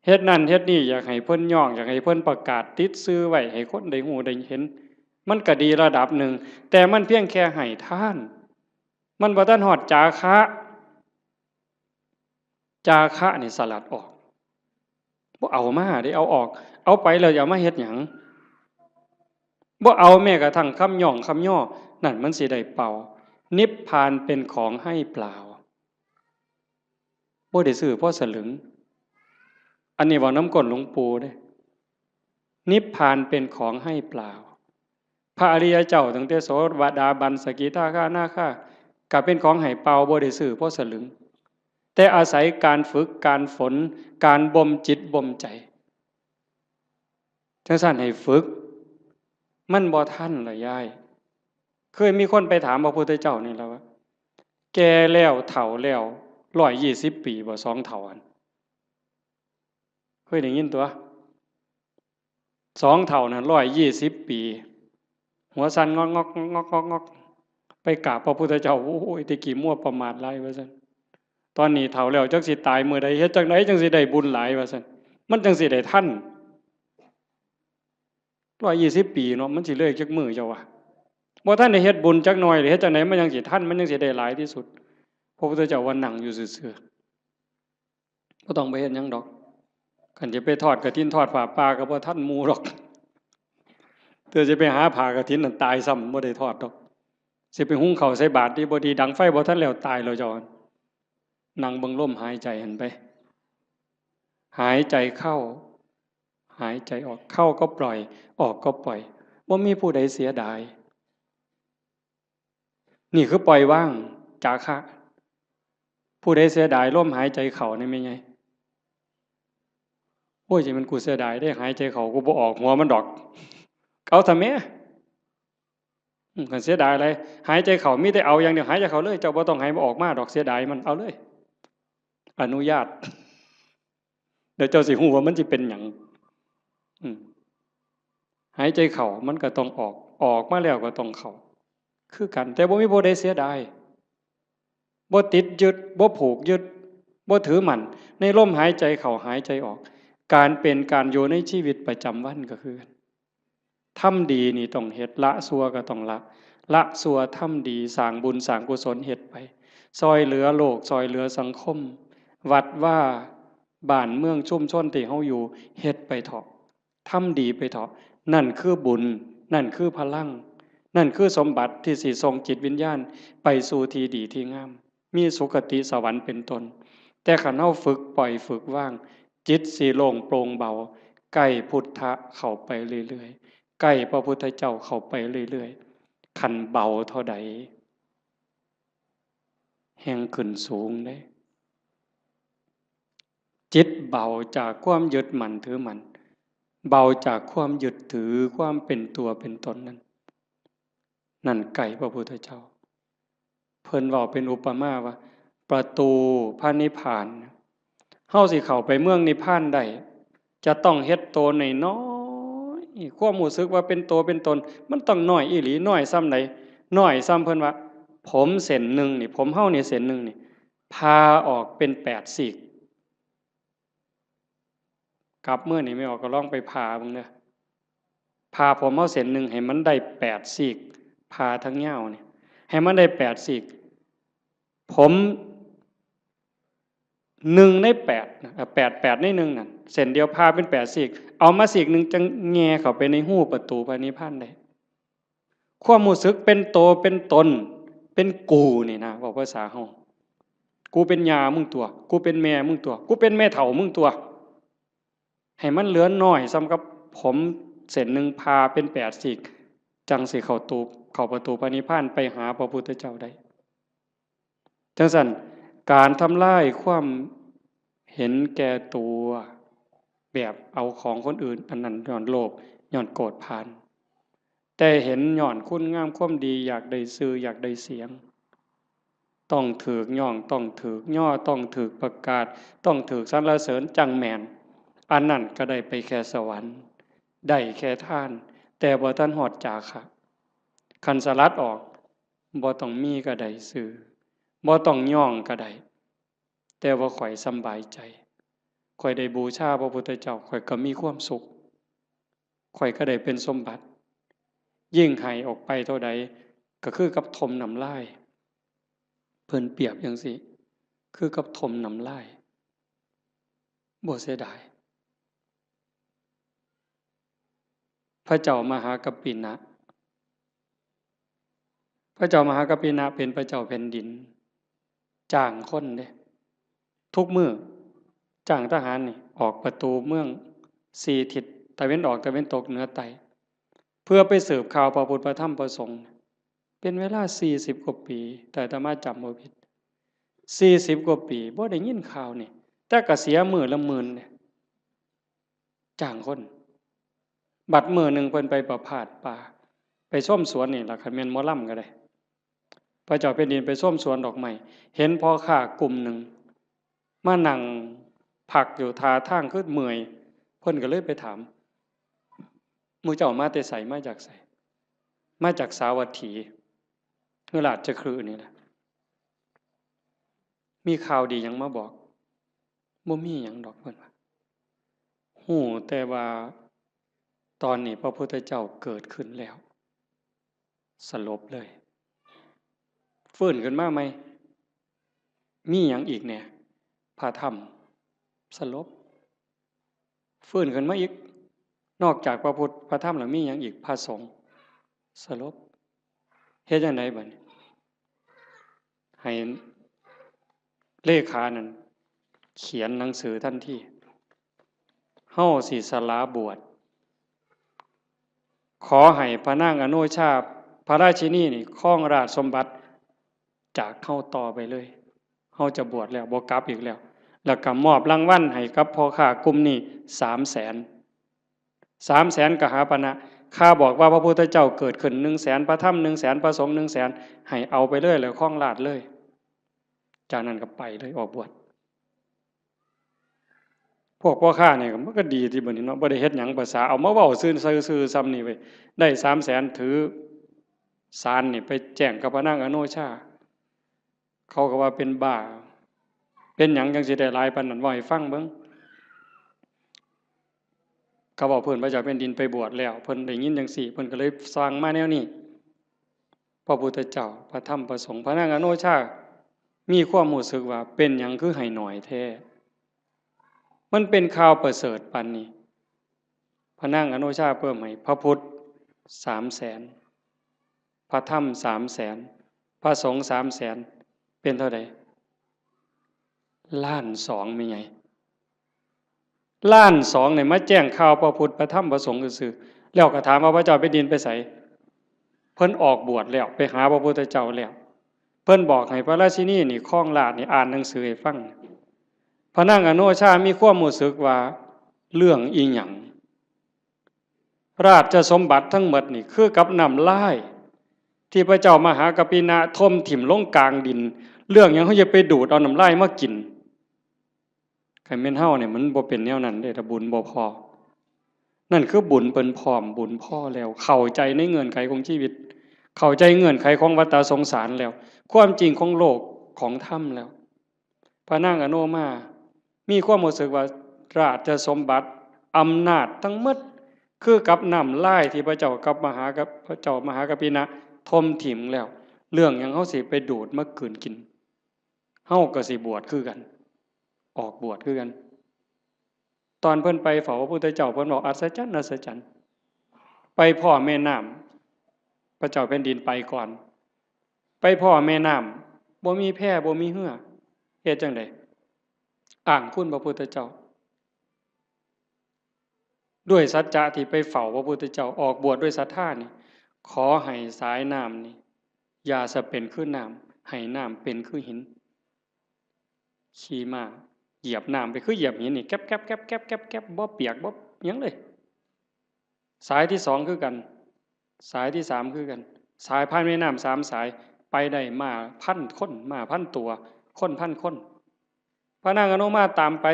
เฮ็ดนั่นเฮ็ดนี่ อยากให้เพิ่นย้อง อยากให้เพิ่นประกาศติดชื่อไว้ ให้คนได้ฮู้ได้เห็น มันก็ดีระดับหนึ่ง แต่มันเพียงแค่ให้ทาน มันบ่ทันฮอดจาคะ จาคะนี่สลัดออก บ่เอามาเด้ เอาออก เอาไปแล้วจะเอามาเฮ็ดหยัง บ่เอาแม้กระทั่งคำย้องคำย่อ นั่นมันสิได้เป่า นิพพานเป็นของให้เปล่า บ่ได้ซื้อพอสลึง อันนี้เว้านำก้นหลวงปู่เด้ นิพพานเป็นของให้เปล่า พระอริยเจ้าตั้งแต่โสดาบัน สกิทาคานาคา ก็เป็นของให้เปล่า บ่ได้ซื้อพอสลึง แต่อาศัยการฝึก การฝน การบ่มจิตบ่มใจ จั่งซั้นให้ฝึก มันบ่ทันล่ะยาย เคยมีคนไปถามพระพุทธเจ้านี่ล่ะว่า แก่แล้วเฒ่าแล้ว ร้อยยี่สิบปีบ่ สองเฒ่าหั่น เคยได้ยินตัว สองเฒ่านั่น ร้อยยี่สิบปี หัวสั่นงอกงอกงอกงอกงอก ไปกราบพระพุทธเจ้า โอ้ย แต่กี้มัวประมาทหลายว่าซั่น ตอนนี้เฒ่าแล้วจักสิตายมื้อใด เฮ็ดจั่งใดจั่งสิได้บุญหลายว่าซั่น มันจั่งสิได้ทัน ร้อยยี่สิบปีเนาะ มันสิเลยจักมื้อเจ้าวะ บ่ทันได้เฮ็ดบุญจักหน่อยเลย เฮ็ดจั่งใดมันจั่งสิทัน มันจั่งสิได้หลายที่สุด พระพุทธเจ้าว่านั่งอยู่ซื่อๆ บ่ต้องไปเฮ็ดหยังดอก คันจะไปทอดกฐินทอดผ้าป่าก็บ่ทันหมู่ดอก เทื่อสิไปหาผ้ากฐินนั่นตายซ้ำ บ่ได้ทอดดอก สิไปหุงข้าวใส่บาตรดีบ่ดี ดังไฟบ่ทันแล้ว ตายแล้วเจ้า นั่งเบิ่งลมหายใจหั่นไป หายใจเข้า หายใจออก เข้าก็ปล่อย ออกก็ปล่อย บ่มีผู้ใดเสียดาย นี่คือปล่อยวาง จาคะ ผู้ใดเสียดายลมหายใจเข้านี่แม่นไง โอ้ย จะมันกูเสียดายเด้ หายใจเข้ากูบ่ออกหัวมันดอก เอาซะแม่ อืม คันเสียดายอะไร หายใจเข้ามีแต่เอาอย่างเดียว หายใจเข้าเลย เจ้าบ่ต้องให้มันออกมาดอก เสียดายมัน เอาเลย อนุญาต เดี๋ยวเจ้าสิฮู้ว่ามันสิเป็นหยัง อืม หายใจเข้ามันก็ต้องออก ออกมาแล้วก็ต้องเข้า คือกัน แต่บ่มีผู้ใดเสียดาย บ่ติดยึด บ่ผูกยึด บ่ถือมั่น ในลมหายใจเข้าหายใจออก การเป็นการอยู่ในชีวิตประจำวันก็คือกัน ทำดีนี่ต้องเฮ็ด ละชั่วก็ต้องละ ละชั่วทำดี สร้างบุญสร้างกุศลเฮ็ดไป ซ่อยเหลือโลก ซ่อยเหลือสังคม วัดวา บ้านเมืองชุมชนที่เฮาอยู่ เฮ็ดไปเถาะ ทำดีไปเถาะ นั่นคือบุญ นั่นคือพลัง นั่นคือสมบัติที่สิส่งจิตวิญญาณไปสู่ที่ดีที่งาม มีสุคติสวรรค์เป็นต้น แต่คันเฮาฝึกปล่อยฝึกวาง จิตสิโล่งโปร่งเบา ใกล้พุทธะเข้าไปเรื่อยๆ ใกล้พระพุทธเจ้าเข้าไปเรื่อยๆ คันเบาเท่าใด แฮ่งขึ้นสูงเด้ จิตเบาจากความยึดมั่นถือมั่น เบาจากความยึดถือความเป็นตัวเป็นตนนั้น นั่นใกล้พระพุทธเจ้า เพิ่นเว้าเป็นอุปมาว่า ประตูพระนิพพาน เฮาสิเข้าไปเมืองนิพพานได้ จะต้องเฮ็ดโตน้อยๆ ความรู้สึกว่าเป็นโตเป็นตน มันต้องน้อยอีหลี น้อยส่ำใด น้อยส่ำเพิ่นว่า ผมเส้นหนึ่งนี่ ผมเฮานี่เส้นหนึ่งนี่ ผ่าออกเป็นแปดซีก กลับมื้อนี่แม่ออกก็ลองไปผ่าเบิ่งเด้อ ผ่าผมเฮาเส้นหนึ่งให้มันได้แปดซีก ผ่าทั้งยาวนี่ ให้มันได้แปดซีก ผมหนึ่งในแปดนะ เอ่อ แปด แปดในหนึ่งนั่น เส้นเดียวผ่าเป็นแปดซีก เอามาซีกหนึ่งจั่งแหย่เข้าไปในฮูประตูพระนิพพานได้ ความรู้สึกเป็นโตเป็นตน เป็นกูนี่นะ เว้าภาษาเฮา กูเป็นย่ามึงตั๊ว กูเป็นแม่มึงตั๊ว กูเป็นแม่เฒ่ามึงตั๊ว ให้มันเหลือน้อยส่ำกับผมเส้นหนึ่งผ่าเป็นแปดซีก จั่งสิเข้าตู เข้าประตูพระนิพพานไปหาพระพุทธเจ้าได้ จั่งซั้น การทำลายความเห็นแก่ตัว แบบเอาของคนอื่น อันนั้นย้อนโลภ ย้อนโกรธผ่าน แต่เห็นย้อนคุณงามความดี อยากได้ชื่อ อยากได้เสียง ต้องถูกย้อง ต้องถูกย่อ ต้องถูกประกาศ ต้องถูกสรรเสริญจั่งแม่น อันนั้นก็ได้ไปแค่สวรรค์ ได้แค่ทาน แต่บ่ทันฮอดจาคะ คันสลัดออก บ่ต้องมีก็ได้ชื่อ บ่ต้องย้องก็ได้ แต่ว่าข้อยสำบายใจ ข้อยได้บูชาพระพุทธเจ้า ข้อยก็มีความสุข ข้อยก็ได้เป็นสมบัติ ยิ่งให้ออกไปเท่าใด ก็คือกับถมน้ำลาย เพิ่นเปรียบจั่งซี้ คือกับถมน้ำลาย บ่เสียดาย พระเจ้ามหากัปปินะ พระเจ้ามหากัปปินะเป็นพระเจ้าแผ่นดิน จ้างคนเด้ ทุกมื้อ จ้างทหารนี่ ออกประตูเมืองสี่ทิศ ตะเวนออก ตะเวนตก เหนือ ใต้ เพื่อไปสืบข่าวพระพุทธ พระธรรม พระสงฆ์ เป็นเวลาสี่สิบกว่าปี ถ้าอาตมาจำบ่ผิด สี่สิบกว่าปี บ่ได้ยินข่าวนี่ แต่ก็เสียมื้อละหมื่นเนี่ย จ้างคน บัดมื้อหนึ่งเพิ่นไปประพาสป่า ไปชมสวนนี่ล่ะ คันแม่นหมอลำก็ได้ พระเจ้าแผ่นดินไปชมสวนดอกไม้ เห็นพ่อค้ากลุ่มหนึ่ง มานั่งพักอยู่ท่าทางคือเมื่อย เพิ่นก็เลยไปถาม หมู่เจ้ามาแต่ไส มาจากไส มาจากสาวัตถี คือราชคฤห์นี่แหละ มีข่าวดีหยังมาบอก บ่มีหยังดอก เพิ่นว่า ฮู้แต่ว่าตอนนี้พระพุทธเจ้าเกิดขึ้นแล้ว สลบเลย ฟื้นขึ้นมาใหม่ มีหยังอีกแหน่ พระธรรม สลบ ฟื้นขึ้นมาอีก นอกจากพระพุทธ พระธรรมแล้วมีหยังอีก พระสงฆ์ สลบ เฮ็ดจั่งใดบัดนี้ ให้เลขานั่นเขียนหนังสือทันที เฮาสิสละบวช ขอให้พระนางอโนชา พระราชินีนี่ครองราชสมบัติจากเฮาต่อไปเลย เฮาจะบวชแล้ว บ่กลับอีกแล้ว แล้วก็มอบรางวัลให้กับพ่อค้ากลุ่มนี้สามแสน สามแสนกหาปณะ ข้าบอกว่าพระพุทธเจ้าเกิดขึ้นหนึ่งแสน พระธรรมหนึ่งแสน พระสงฆ์หนึ่งแสน ให้เอาไปเลย แล้วครองราชย์เลย จากนั้นก็ไปเลย ออกบวช พวกพ่อค้าเนี่ยมันก็ดีที่บัดนี้เนาะ บ่ได้เฮ็ดหยัง ภาษาเอามาเว้าซื่อๆ ซื่อๆ ส่ำนี่เว้ย ได้สามแสน ถือสารนี่ไปแจ้งกับพระนางอโนชา เขาก็ว่าเป็นบ้า เป็นหยังจั่งสิได้หลายปานนั้น เว้าให้ฟังเบิ่ง ก็เว้าพื้นพระเจ้าแผ่นดินไปบวชแล้ว เพิ่นได้ยินจั่งซี้ เพิ่นก็เลยสั่งมาแนวนี้ พระพุทธเจ้า พระธรรม พระสงฆ์ พระนางอโนชา มีความรู้สึกว่าเป็นหยังคือให้น้อยแท้ มันเป็นข่าวประเสริฐปานนี้ พระนางอโนชาเพิ่มให้พระพุทธสามแสน พระธรรมสามแสน พระสงฆ์สามแสน เป็นเท่าใด ล้านสอง แม่นไง ล้านสองเนี่ยมาแจ้งข่าวพระพุทธพระธรรมพระสงฆ์ซื่อๆ แล้วก็ถามว่าพระเจ้าแผ่นดินไปไส เพิ่นออกบวชแล้ว ไปหาพระพุทธเจ้าแล้ว เพิ่นบอกให้พระราชินีนี่ครองราชย์นี่อ่านหนังสือให้ฟัง พระนางอโนชามีความรู้สึกว่าเรื่องอีหยัง ราชสมบัติทั้งหมดนี่คือกับน้ำลาย ที่พระเจ้ามหากัปปินะถมถิ่มลงกลางดิน เรื่องหยังเขาจะไปดูดเอาน้ำลายมากิน คันแม่นเฮาเนี่ยมันบ่เป็นแนวนั้นเด้ ถ้าบุญบ่พอ นั่นคือบุญเพิ่นพร้อม บุญพอแล้ว เข้าใจในเงื่อนไขของชีวิต เข้าใจเงื่อนไขของวัฏสงสารแล้ว ความจริงของโลกของธรรมแล้ว พระนางอโนมา มีความรู้สึกว่าราชสมบัติ อำนาจทั้งหมด คือกับน้ำลายที่พระเจ้ากับมหากับ พระเจ้ามหากัปปินะถมถิ่มแล้ว เรื่องหยังเขาสิไปดูดมากืนกิน เฮาก็สิบวชคือกัน ออกบวชคือกัน ตอนเพิ่นไปเฝ้าพระพุทธเจ้า เพิ่นบอกอัศจรรย์ อัศจรรย์ ไปพ้อแม่น้ำ พระเจ้าแผ่นดินไปก่อน ไปพ้อแม่น้ำ บ่มีแพ บ่มีเฮือ เฮ็ดจั่งใด อ้างคุณพระพุทธเจ้า ด้วยสัจจะที่ไปเฝ้าพระพุทธเจ้า ออกบวชด้วยศรัทธานี่ ขอให้สายน้ำนี่ อย่าสะเป็นคือน้ำ ให้น้ำเป็นคือหิน ขี่ม้าเหยียบน้ำไปคือเหยียบหินนี่ แก๊บแก๊บแก๊บแก๊บแก๊บแก๊บ บ่เปียกบ่หยังเลย สายที่สองคือกัน สายที่สามคือกัน สายผ่านแม่น้ำสามสาย ไปได้ม้าพันคน ม้าพันตัว คนพันคน พระนางอโนมาตามไป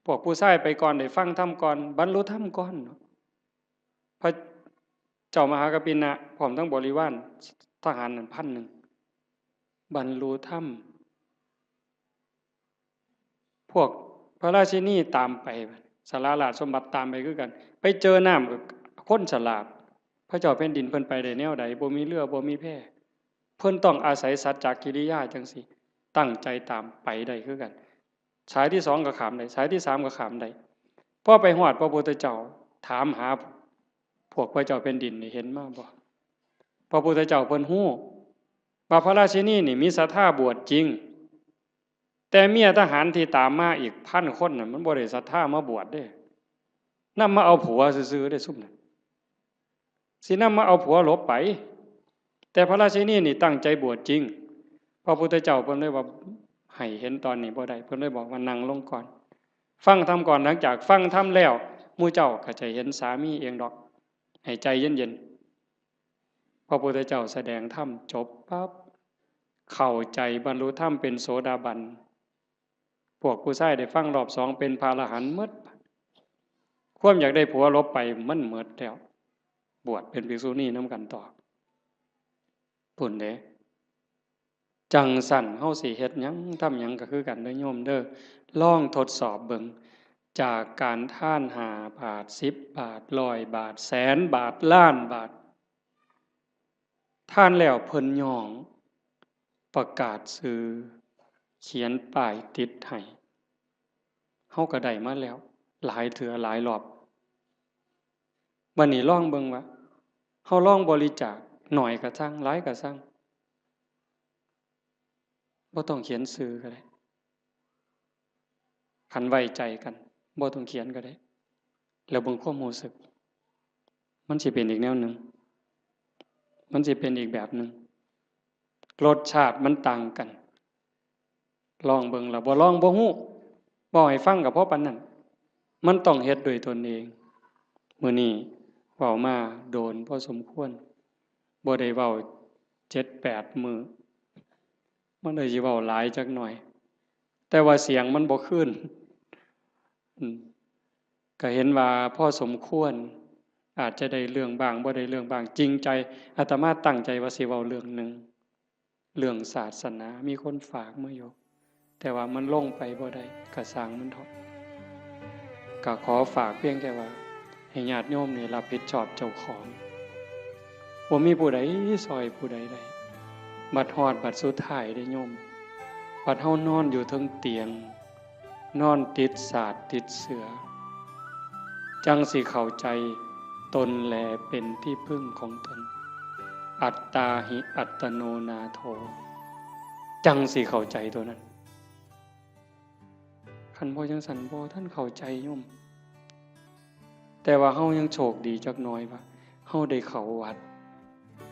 พวกผู้ชายไปก่อน ได้ฟังธรรมก่อน บรรลุธรรมก่อน พระเจ้ามหากัปปินะ พร้อมทั้งบริวารทหารนั่นพันหนึ่ง บรรลุธรรม พวกพระราชินีตามไป สาราราชสมบัติตามไปคือกัน ไปเจอน้ำกับคนฉลาด พระเจ้าแผ่นดินเพิ่นไปได้แนวใด บ่มีเฮือ บ่มีแพ เพิ่นต้องอาศัยสัจจกิริยาจั่งซี้ ตั้งใจตามไปได้คือกัน สายที่สองก็ข้ามได้ สายที่สามก็ข้ามได้ พอไปฮอดพระพุทธเจ้า ถามหาพวกพระเจ้าแผ่นดินนี่ เห็นมาบ่ พระพุทธเจ้าเพิ่นฮู้ว่าพระราชินีนี่มีศรัทธาบวชจริง แต่เมียทหารที่ตามมาอีกพันคนน่ะ มันบ่ได้ศรัทธามาบวชเด้ นำมาเอาผัวซื่อๆเด้ซุมนั้น สินำมาเอาผัวหลบไป แต่พระราชินีนี่ตั้งใจบวชจริง พระพุทธเจ้าเพิ่นเลยว่า ให้เห็นตอนนี้บ่ได้ เพิ่นเลยบอกว่านั่งลงก่อน ฟังธรรมก่อน หลังจากฟังธรรมแล้ว หมู่เจ้าก็จะเห็นสามีเองดอก ให้ใจเย็นๆ พระพุทธเจ้าแสดงธรรมจบปั๊บ เข้าใจบรรลุธรรมเป็นโสดาบัน พวกผู้ชายได้ฟังรอบสองเป็นพระอรหันต์หมด ความอยากได้ผัวหลบไปมันหมดแล้ว บวชเป็นภิกษุณีนำกันต่อ พุ้นเด้ จั่งซั้นเฮาสิเฮ็ดหยังทำหยังก็คือกันเด้อโยมเด้อ ลองทดสอบเบิ่ง จากการทานห้าบาท สิบบาท ร้อยบาท แสนบาท ล้านบาท ทานแล้วเพิ่นย้อง ประกาศชื่อ เขียนป้ายติดให้ เฮาก็ได้มาแล้ว หลายเทื่อหลายรอบ บัดนี้ลองเบิ่งว่า เฮาลองบริจาค น้อยก็ซัง หลายก็ซัง บ่ต้องเขียนชื่อก็ได้ คันไว้ใจกัน บ่ต้องเขียนก็ได้ แล้วเบิ่งความรู้สึก มันสิเป็นอีกแนวหนึ่ง มันสิเป็นอีกแบบหนึ่ง รสชาติมันต่างกัน ลองเบิ่ง แล้วบ่ลองบ่ฮู้ เว้าให้ฟังก็พอปานนั้น มันต้องเฮ็ดด้วยตนเอง มื้อนี้เว้ามาโดนพอสมควร บ่ได้เว้าเจ็ดแปดมื้อ มันเลยสิเว้าหลายจักหน่อย แต่ว่าเสียงมันบ่คืน อืม ก็เห็นว่าพอสมควร อาจจะได้เรื่องบ้าง บ่ได้เรื่องบ้าง จริงใจ อาตมาตั้งใจว่าสิเว้าเรื่องหนึ่ง เรื่องศาสนา มีคนฝากมาอยู่ แต่ว่ามันลงไปบ่ได้ ก็ซ่างมันเถาะ ก็ขอฝากเพียงแค่ว่า ให้ญาติโยมนี่รับผิดชอบเจ้าของ บ่มีผู้ใดซอยผู้ใดได้ บัดฮอดบัดสุดท้ายเด้โยม บัดเฮานอนอยู่เทิงเตียง นอนติดสาดติดเสื่อ จั่งสิเข้าใจตนแลเป็นที่พึ่งของตน อัตตาหิอัตโนนาโถ จั่งสิเข้าใจตัวนั้น คันบ่จั่งซั้นบ่ทันเข้าใจโยม แต่ว่าเฮายังโชคดีจักหน่อยว่า เฮาได้เข้าวัด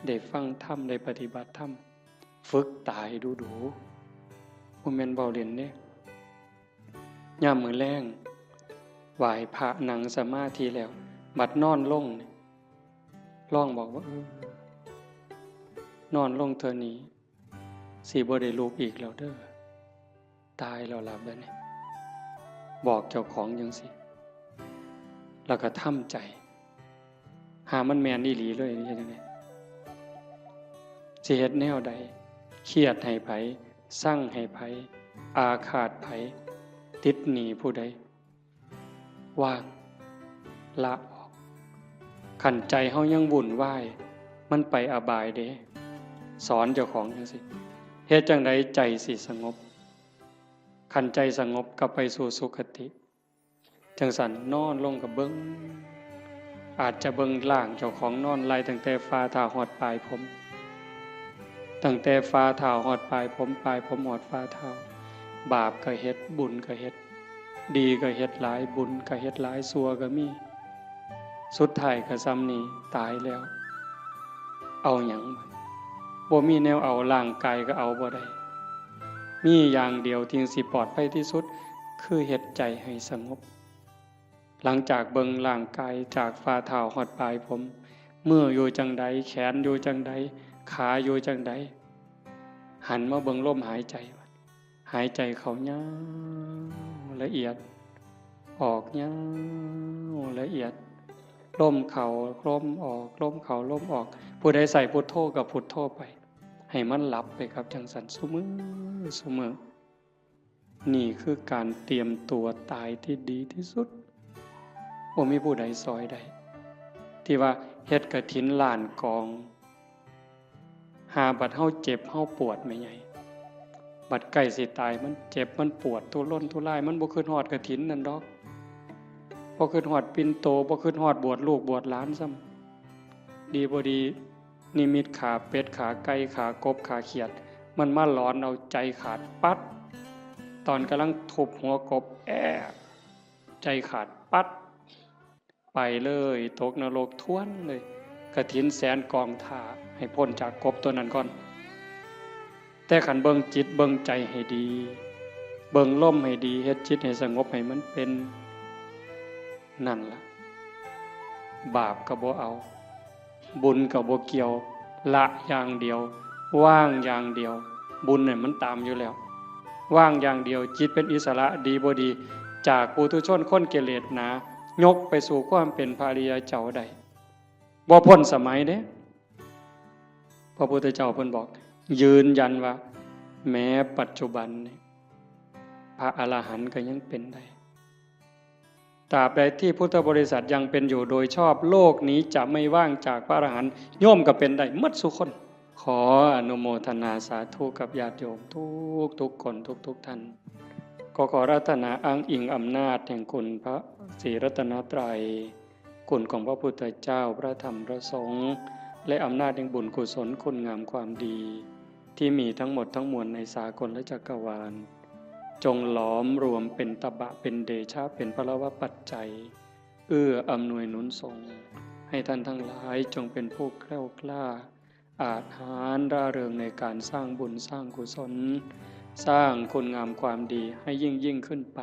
ได้ฟังธรรม ได้ปฏิบัติธรรม ฝึกตายดูๆ บ่แม่นเว้าเล่นเด้ ยามมื้อแลง ไหว้พระนั่งสมาธิแล้ว บัดนอนลงนี่ ลองบอกว่า เออ นอนลงเทื่อนี้ สิบ่ได้ลุกอีกแล้วเด้อ ตายแล้วล่ะบัดนี้ บอกเจ้าของจั่งซี้ แล้วก็ทำใจ หามันแม่นอีหลีเลย เฮ็ดจั่งใด สิเฮ็ดแนวใด เครียดให้ไผ ซังให้ไผ อาฆาตไผ ติดหนี้ผู้ใด วาง ละออก คันใจเฮายังวุ่นวาย มันไปอบายเด้ สอนเจ้าของจั่งซี้ เฮ็ดจั่งใดใจสิสงบ คันใจสงบก็ไปสู่สุคติ จั่งซั้นนอนลงก็เบิ่ง อาจจะเบิ่งร่างเจ้าของนอนไล่ตั้งแต่ฝ่าเท้าฮอดปลายผม ตั้งแต่ฝ่าเท้าฮอดปลายผม ปลายผมฮอดฝ่าเท้า บาปก็เฮ็ด บุญก็เฮ็ด ดีก็เฮ็ดหลาย บุญก็เฮ็ดหลาย ชั่วก็มี สุดท้ายก็ส่ำนี้ ตายแล้ว เอาหยัง บ่มีแนวเอา ร่างกายก็เอาบ่ได้ มีอย่างเดียวที่สิปลอดภัยที่สุด คือเฮ็ดใจให้สงบ หลังจากเบิ่งร่างกายจากฝ่าเท้าฮอดปลายผม มืออยู่จั่งใด แขนอยู่จั่งใด ขาอยู่จั่งใด หันมาเบิ่งลมหายใจ หายใจเข้ายาวละเอียด ออกยาวละเอียด ลมเข้าลมออก ลมเข้าลมออก ผู้ใดใส่พุทโธก็พุทโธไป ให้มันหลับไปกับจั่งซั้นซุมื้อซุมื้อ นี่คือการเตรียมตัวตายที่ดีที่สุด บ่มีผู้ใดซอยได้ ที่ว่าเฮ็ดกฐินล้านกอง หาบัดเฮาเจ็บเฮาปวดแม่ใหญ่ บัดใกล้สิตายมันเจ็บมันปวดทุรนทุราย มันบ่คิดฮอดกฐินนั่นดอก บ่คิดฮอดปิ่นโต บ่คิดฮอดบวชลูกบวชหลานซ้ำ ดีบ่ดี นิมิตขาเป็ด ขาไก่ ขากบ ขาเขียด มันมาหลอนเอาใจขาดปั๊ด ตอนกำลังทุบหัวกบ แอะ ใจขาดปั๊ด ไปเลย ตกนรกทวนเลย กฐินแสนกองถ่า ให้พ้นจากกบตัวนั้นก่อน แต่คันเบิ่งจิตเบิ่งใจให้ดี เบิ่งลมให้ดี เฮ็ดจิตให้สงบให้มันเป็น นั่นล่ะ บาปก็บ่เอา บุญก็บ่เกี่ยว ละอย่างเดียว วางอย่างเดียว บุญเนี่ยมันตามอยู่แล้ว วางอย่างเดียว จิตเป็นอิสระ ดีบ่ดี จากปุถุชนคนกิเลสหนา ยกไปสู่ความเป็นพระอริยเจ้าได้ บ่พ้นสมัยเด้ พระพุทธเจ้าเพิ่นบอก ยืนยันว่า แม้ปัจจุบันนี่ พระอรหันต์ก็ยังเป็นได้ ตราบใดที่พุทธบริษัทยังเป็นอยู่โดยชอบ โลกนี้จะไม่ว่างจากพระอรหันต์ โยมก็เป็นได้หมดซุคน ขออนุโมทนาสาธุกับญาติโยมทุกทุกๆคน ทุกๆท่าน ก็ขออาราธนาอ้างอิงอำนาจแห่งคุณพระศรีรัตนตรัย คุณของพระพุทธเจ้า พระธรรม พระสงฆ์ และอำนาจแห่งบุญกุศลคุณงามความดี ที่มีทั้งหมดทั้งมวลในสากลและจักรวาล จงหลอมรวมเป็นตบะ เป็นเดชะ เป็นพลวปัจจัย เอื้ออำนวยหนุนส่ง ให้ท่านทั้งหลายจงเป็นผู้แคล้วคลาด อาจหาญร่าเริงในการสร้างบุญสร้างกุศล สร้างคุณงามความดีให้ยิ่งยิ่งขึ้นไป